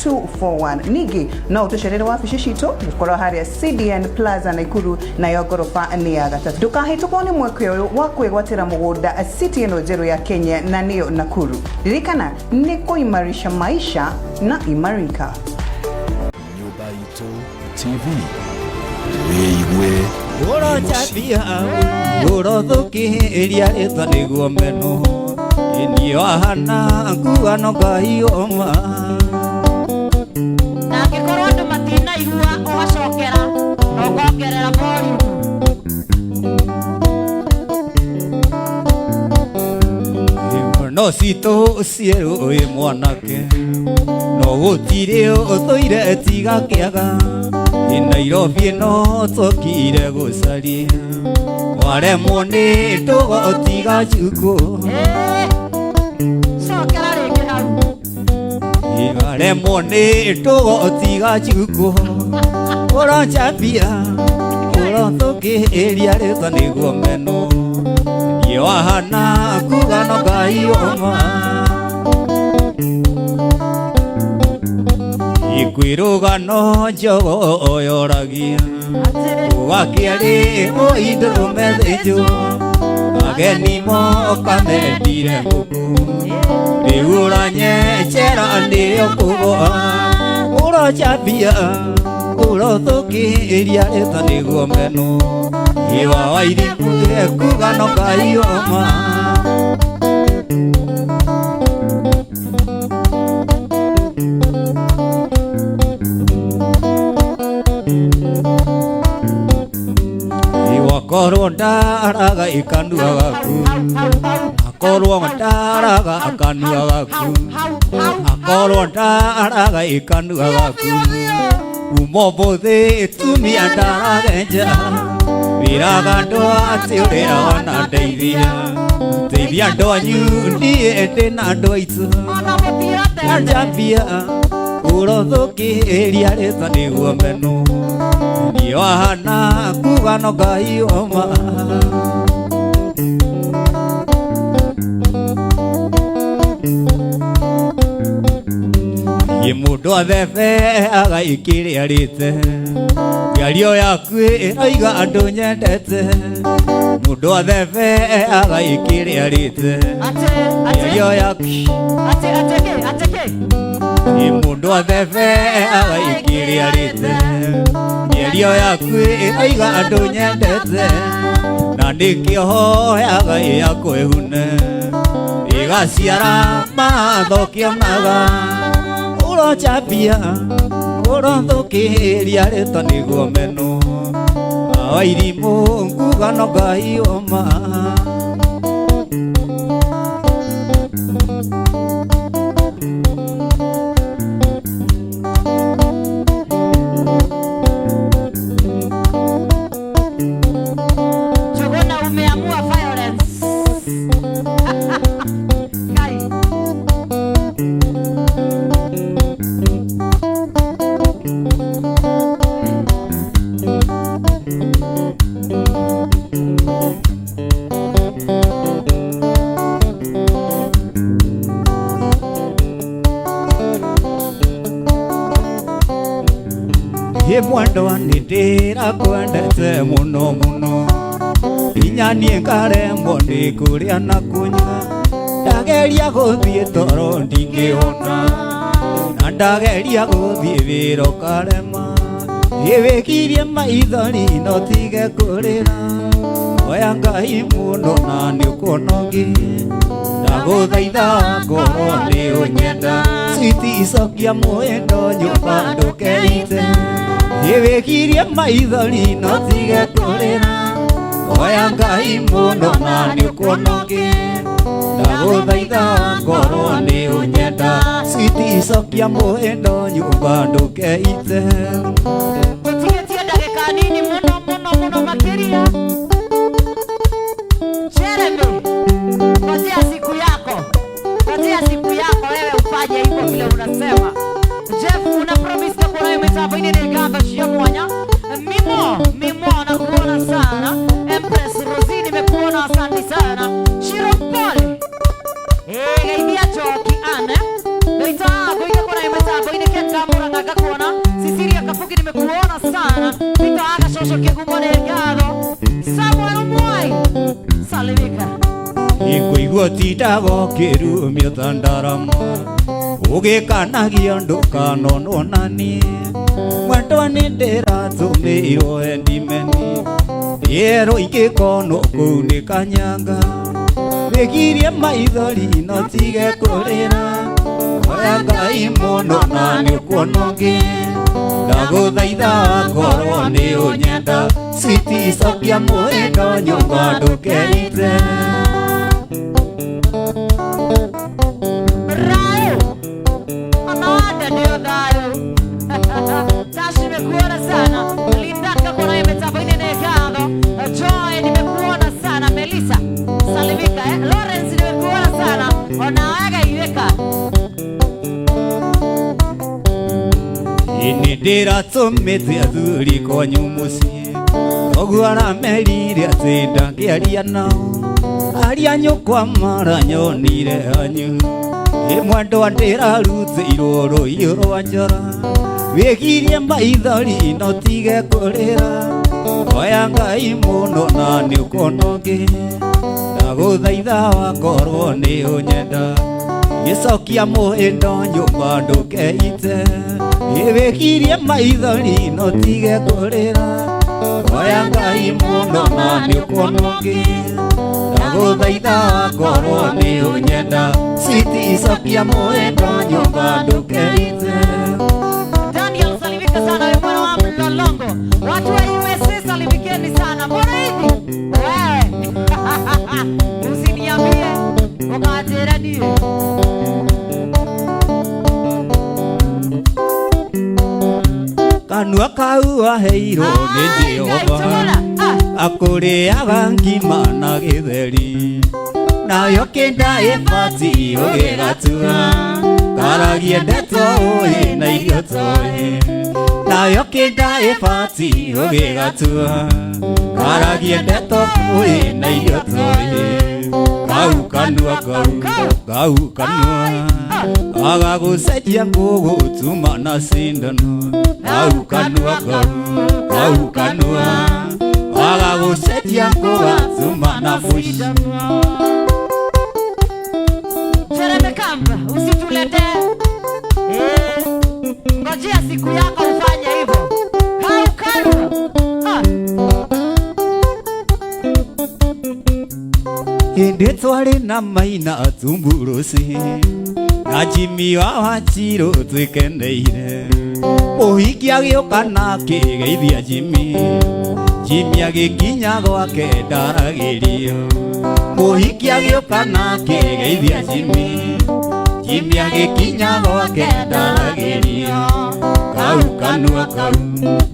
241. Ningĩ no ũtũcerere wabici citũ gũkorwo harĩa CDN Plaza Naikuru, nayo ngoroba nĩ ya gatatũ. Ndũkahĩtũkwo nĩ mweke ũyũ wa kwĩgwatĩra mũgũnda city ĩno njerũ ya Kenya, na nĩyo Nakuru. Ririkana nĩ kũimarisha maisha na Imarika. Nyũmba Itũ TV, wĩigue wĩ mũciĩ. Ũrocambia ũrothũkĩria rĩtwa nĩguo meno niĩ wahana nguano Ngai ũma. Na angĩkorwo andũ matinaigua, ũgacokera na ũkongerera volume. No citũ cierũ wĩ mwanake no gũtirĩ ũthũire tiga kĩaga. Nairobi ĩno tũkire gũcaria waremwo nĩ ndũgo tiga njukũ. Ĩĩ, cokera rĩngĩ hau. Waremwo nĩ ndũgo tiga njukũ, ũronjambia ũrothũkĩria rĩtwa nĩguo meno niĩ wahana kuga no Ngai ũma. Ikwĩrũgano njogo yoragia wakĩarĩ mũindũrũme thĩnjwo, ageni moka mendire ngũkũ, rĩu ũranyenjera nĩyo kũgũa. Ũrocambia ũrothũkĩria rĩtwa nĩguo meno iwa wairimũ kuga no Ngai ũma. Iwakorwo ndaraga ikanua gaku, akorwo ndaraga akanua gaku, akorwo ndaraga ikanua gaku, uma ũmũthĩ tumia ndaragenja wĩraga andũ atĩ ũrĩa wanandeithia teithia andũ anyu, niĩ ndĩ na andũ aitũ. Ona mũtirate. Njambia ũrothũkĩria rĩtwa nĩguo meno niĩ wahana kuga no Ngai ũma. Niĩ mũndũ athebeaga ikĩrĩa rĩte mĩario yaku ĩroiga andũ nyendete, mũndũ athebeaga ikĩrĩa rĩte Atĩ atĩ mĩario yaku. Atĩ atĩ kĩ? Atĩ kĩ? Niĩ mũndũ athebeaga ikĩrĩa rĩte mĩario yaku ĩroiga andũ nyendete, na nĩkĩo hoyaga ĩyakwĩhune ĩgaciara mathokionaga. Ũrocambia ũrothũkĩria rĩtwa nĩguo meno wairimũ nguga no Ngai ũma. Njũgũna umeamua violence. Ngai. Ĩ mwendwa nĩ ndĩrakwendete mũno mũno, nginya niĩ ngaremwo nĩ kũrĩa na kũnyua, ndageria gũthiĩ toro ndingĩhona, na ndageria gũthiĩ wĩra ũkarema. Ĩwĩkirie maithori no tige kũrĩra Oya Ngai mũno na nĩ ũkuona ũngĩ Ndagũthaitha ngorwo nĩ ũnyenda Switi icokia mwendo nyũmba ndũkeite Ĩwĩkirie maithori no tige kũrĩra Oya Ngai mũno na nĩ ũkuona ũngĩ Ndagũthaitha ngorwo nĩ ũnyenda Switi icokia mwendo nyũmba ndũkeite Tũtigĩtie ndagĩka nini mũno mũno mũno makĩria. Jeremy, ngojea siku yako, ngojea siku yako wewe ufanye hivyo vile unasema. Jeff, una promise kwa nayo mitambo-inĩ nĩ ngatho cia mwanya. Mimo, Mimo nakuona sana. Empress Rosie nimekuona, asante sana. Shiro Pole. Eh, geithia Njoki Anne. Ndoita ngoiga kwa nayo mitambo-inĩ Ken Kamũra ngakuona. Cecilia Kabugi nimekuona sana. Peter Aga Shosho Kĩgumo nĩ ngatho. Samuel Mwai. Salimika. Ingũigua tindaga ũkĩrumio ta ndarama Ũgĩkanagia ndũkanonwo naniĩ Mwendwa nĩ ndĩratũmĩirwo endimeni Ĩerwo ingĩkonwo kũu nĩ kanyanga Wĩgirie maithori no tige kũrĩra Oya Ngai mũno na nĩ ũkuona ũngĩ Ndagũthaitha ngorwo nĩ ũnyenda Switi icokia mwendo nyũmba ndũkeite Rayo. Amawada ndio thayo. Tashi nimekuona sana. Linda kako nayo mitambo-inĩ nĩ ngatho. Joy nimekuona sana. Melissa salimika eh. Lawrence nimekuona sana. Ona wega iweka. Nĩ ndĩratũmĩte athuri kwanyu mũciĩ Koguo aramerire atĩ ndangĩaria nao Aria nyũkwa maranyonire hanyu Ĩ mwendwa ndĩrarutĩirwo rũhiũ rwa njora Wĩgirie maithori no tige kũrĩra Oya Ngai mũno na nĩ ũkuona ũngĩ Ndagũthaitha wakorwo nĩ ũnyenda Gĩcokia mũhĩndo nyũmba ndũkeite Ĩwĩkirie maithori no tige kũrĩra Oya Ngai mũno na nĩ ũkuona ũngĩ Ndagũthaitha wakorwo nĩ ũnyenda Switi icokia mũhĩndo nyũmba ndũkeite Daniel salimika sana wewe mwana wa Mlolongo. Watu wa USA salimikeni sana. Mbona hivi? Wewe. Usiniambie ukatera niĩ. Kanua kau waheirwo nĩ Ai, Ngai Jehova tũra. Ah. Akũrĩaga ngima na gĩtheri Nayo kĩnda ĩbatiĩ ũgĩgatua Karagie ndeto ũĩ na irio toĩ Nayo kĩnda ĩbatiĩ ũgĩgatua Karagie ndeto ũĩ na irio toĩ Kau kanua kau kau kanua Agagũcenjia ngũgũtuma na cindano Kau kanua kau kau kanua Agagũcenjia ngũgatuma na mũci Jeremy Kamba, usituletee. Eh, ngojea siku yako ufanye hivyo. Kau kanua. Ah. Hĩndĩ twarĩ na maina tumburuci na Jimmy wa Wanjirũ twĩkeneire Mũhiki agĩũka na akĩgeithia Jimmy Jimmy agĩkinya gwake ndaragĩrio Mũhiki agĩũka na akĩgeithia Jimmy Jimmy agĩkinya gwake ndaragĩrio Kau kanua kau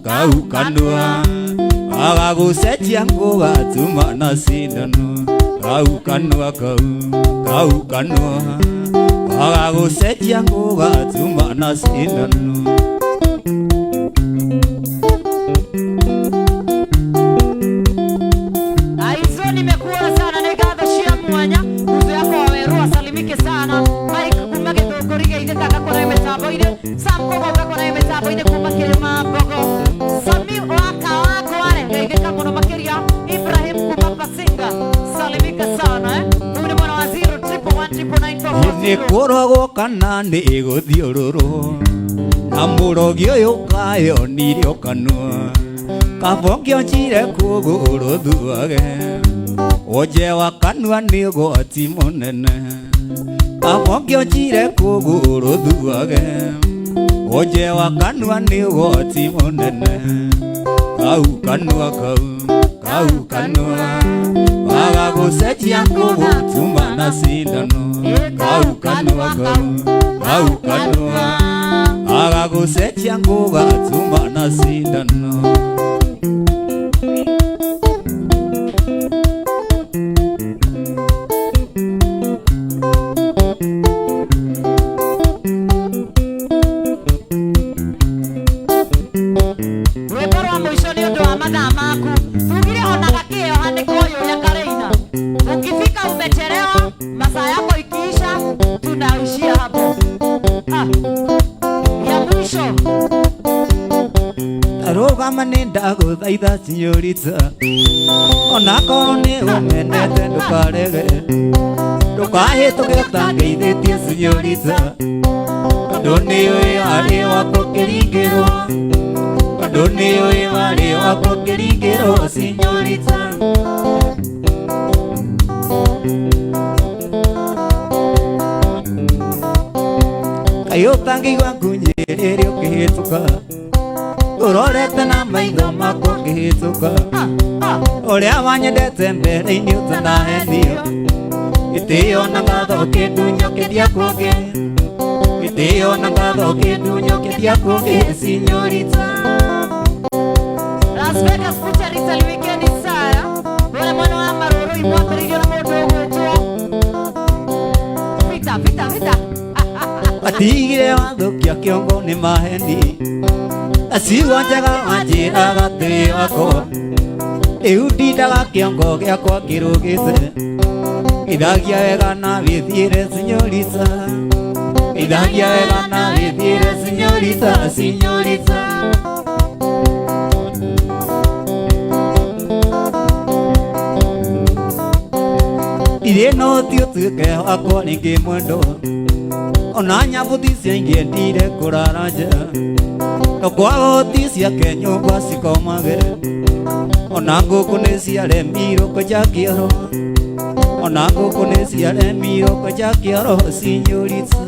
kau kanua Agagũcenjia ngũgatuma na cindano Kau kanua kau kau kanua Agagũcenjia ngũgatuma na cindano Aizo nimekuona sana nĩ ngatho cia mwanya nguzo yakwa wa werũ asalimike sana Mike kuma Gĩthũngũri geithĩka ngakora mĩtambo-inĩ Sam Kogo ngakora mĩtambo-inĩ kuma Kĩrĩma Mbogo Sami waka wako are geithĩka mũno makĩria Ibrahim kuma Pasinga salimika sana eh Huyu ni mwana wa 0 111 999 4 Nĩ kũrogwo kana nĩ gũthiũrũrwo Na mũrogi ũyũ kayonirio kanua kaba ũngĩonjire kũgũrũ thuage wonje wa kanua nĩ ũgwati mũnene kaba ũngĩonjire kũgũrũ thuage wonje wa kanua nĩ ũgwati mũnene kau kanua kau kau kanua waga gũcenjia ngũgũtuma na cindano kau kanua kau kau kanua waga gũcenjia ngũgatuma na cindano. Rwĩmbo rwa mũico nĩ ũndũ wa mathaa maku tugire ona gakĩoha nĩ koyũ ũrĩa kareina ukifika umechelewa masaa yako ikiisha tunaishia hapo. Ah, ya mwisho Rũgama nĩ ndagũthaitha sinyorita onakorwo nĩ ũmenete ndũkarege ndũkahĩtũke ũtangeithĩtie sinyorita tondũ nĩũĩ warĩ wakwa ũkĩringĩrwo tondũ nĩũĩ warĩ wakwa ũkĩringĩrwo sinyorita. Kaĩ ũtangĩigua ngunyĩrĩre ũkĩhĩtũka ũrorete na maitho makwa ngĩhĩtũka ũrĩa wanyendete mbere-inĩ ũtanahenio gĩtĩo na ngatho ũkĩndunya ũkĩndia kũngĩ gĩtĩo na ngatho ũkĩndunya ũkĩndia kũngĩ sinyorita. Las Vegas Butchery Sale Weekend Isaya wale mwana wa marũrũ imwambĩrĩirio na mũndũ ũgwĩtwo Peter Peter Peter. Watigire wathũkia kĩongo nĩ maheni aciugo njega wanjĩraga atĩ wakwa rĩu ndindaga kĩongo gĩakwa kĩrũgĩte gĩthagia wega na wĩthiĩre sinyorita gĩthagia wega na wĩthiĩre sinyorita sinyorita. Ndirĩ na ũthiũ ũtuĩke wakwa rĩngĩ mwendwa ona nyabuti cia ingĩendire kũrara nja no kwaga ũti ciake nyũmba cikomage ona ngũkũ nĩ ciaremirwo kwenja kĩoro ona ngũkũ nĩ ciaremirwo kwenja kĩoro sinyorita.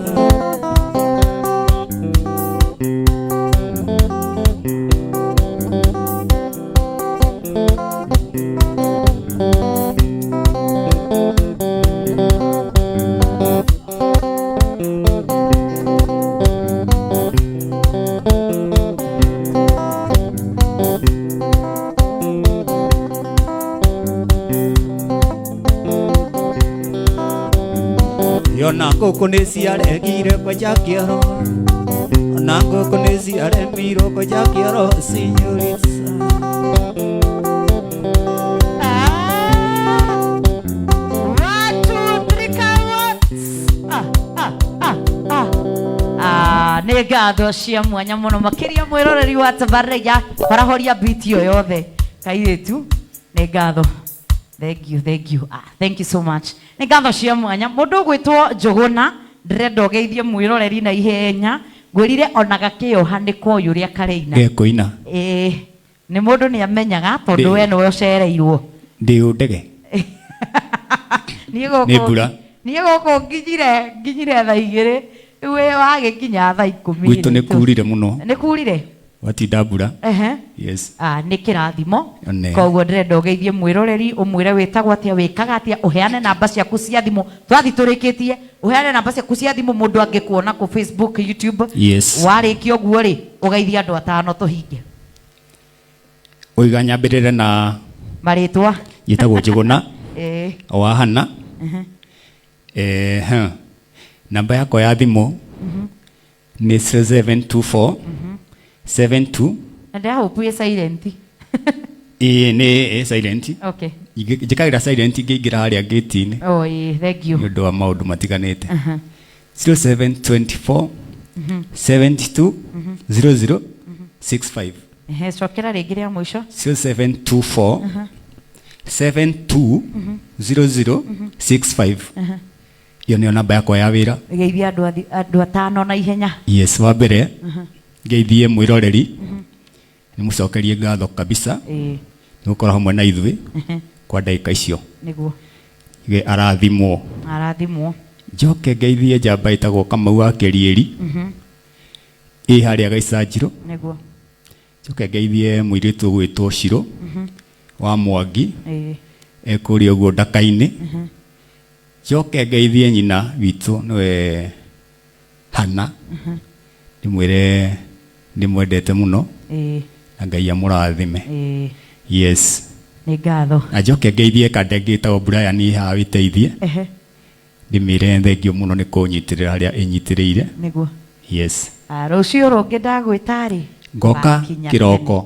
Ona ngũkũ nĩ ciaregire kwenja kĩoro ona ngũkũ nĩ ciaremirwo kwenja kĩoro sinyorita. One, two, three, come on. Ah, ah, ah, ah. Ah, nĩ ngatho cia mwanya mũno makĩria mwĩroreri wa tabarĩra ya horahoria biti ĩyo yothe kairĩtu nĩ ngatho. Thank you, thank you. Ah, thank you so much. Nĩ ngatho cia mwanya mũndũ ũgwĩtwo Njũgũna ndĩrenda ũgeithie mwĩroreri na ihenya ngwĩrire ona gakĩoha nĩ koyũ ũrĩa kareina Gekũina ĩĩ nĩ mũndũ nĩ amenyaga tondũ we nĩwe ũcereirwo ndĩ ndege niĩ gũkũ Nĩ mbura. niĩ gũkũ nginyire thaa 2 rĩu wĩ wagĩkinya thaa 10 gwitũ nĩ kurire mũno nĩ kurire watinda mbura. Ehe. Yes. Ah, nĩ kĩrathimo One. koguo ndĩrenda ũgeithie mwĩroreri ũmwĩre wĩtagwo atĩa wĩkaga atĩa ũheane namba ciaku cia thimũ twathi tũrĩkĩtie ũheane namba ciaku cia thimũ mũndũ angĩkuona kũ Facebook YouTube. Yes. Warĩkia ũguo rĩ ũgeithie andũ atano tũhinge Ũiga nyambĩrĩre na marĩtwa njĩtagwo Njũgũna ĩĩ wa Hana. Namba yakwa ya thimũ nĩ 0724 72 na ndĩrahope ĩ silent. Ĩĩ nĩ ĩ silent. Okay. Njĩkagĩra silent ngĩingĩra harĩa gate-inĩ Oh, ĩĩ thank you. nĩ ũndũ wa maũndũ matiganĩte. 0724 72 00 65. Ehe, cokera rĩngĩ rĩa mũico. 0724 72 00 65. Iyo nĩyo namba yakwa ya wĩra. Geithia andũ atano na ihenya. Yes, wa mbere Ngeithie mwĩroreri, nĩ mũcokerie ngatho kabisa nĩ gũkorwo hamwe na ithuĩ kwa ndagĩka icio. Nĩguo. Ge arathimwo. Arathimwo. Njoke ngeithie njamba ĩtagwo Kamau wa Kĩriĩri ĩ harĩa Gaicanjirũ. Nĩguo. Njoke ngeithie mũirĩtu ũgwĩtwo Shiro wa Mwangi ekũrĩa ũguo Ndaka-inĩ. Njoke ngeithie nyina witũ nĩwe Hana, ndĩmwĩre ndĩmwendete mũno na Ngai amũrathime. Yes. Nĩ ngatho. Na njoke ngeithie kandenge gĩtagwo Brian haha wĩteithie. Ndĩmĩre thengio mũno nĩ kũnyitĩrĩra harĩa ĩnyitĩrĩire. Nĩguo. Yes. Ah, rũciũ rũngĩ ndagwĩta rĩ, Ngoka ũgakinya. kĩroko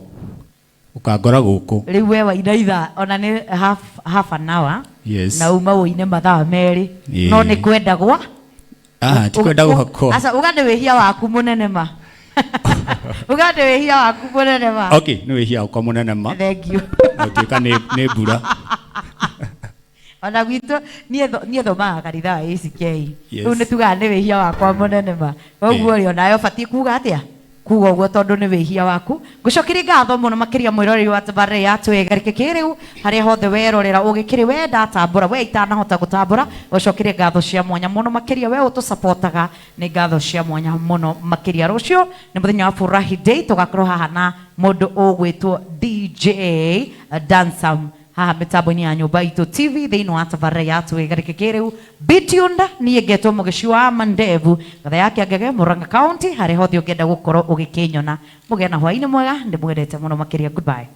ũkangora gũkũ. Rĩu we waina ithaa ona nĩ half an hour. Yes. Na uma ũine mathaa merĩ. No nĩ kwendagwa. Ah, ti kwenda gwakwa. Aca uga nĩ wĩhia waku mũnene ma. Uga nĩ wĩhia waku mũnene ma. Okay, nĩ wĩhia wakwa mũnene ma. Thank you. Na ũtuĩka nĩ mbura. Ona gwitũ niĩ thomaga kanitha wa ACK. Yes. Rĩu nĩ tugaga nĩ wĩhia wakwa mũnene ma. Koguo rĩ, onawe ũbatiĩ kuga atĩa? Kuga ũguo tondũ nĩ wĩhia waku. Ngũcokerie ngatho mũno makĩria mwĩroreri wa tabarĩra ya Twĩgarĩke Kĩrĩu harĩa hothe werorera ũgĩkĩrĩ we ndatambũra we itanahota gũtambũra, gũcokerie ngatho cia mwanya mũno makĩria we ũtũsapotaga, nĩ ngatho cia mwanya mũno makĩria. Rũciũ nĩ mũthenya wa Furahi Day, tũgakorwo haha na mũndũ ũgwĩtwo DJ Dansam haha mĩtambo-inĩ ya Nyũmba Itũ TV thĩinĩ wa tabarĩra ya Twĩgarĩke Kĩrĩu. Be tuned, niĩ ngetwo Mũgĩci wa Mandevu, ngatha ya Kĩangege, Murang'a County, harĩa hothe ũngĩenda gũkorwo ũgĩkĩnyona. Mũgĩe na hwaĩ-inĩ mwega, ndĩmwendete mũno makĩria. Goodbye.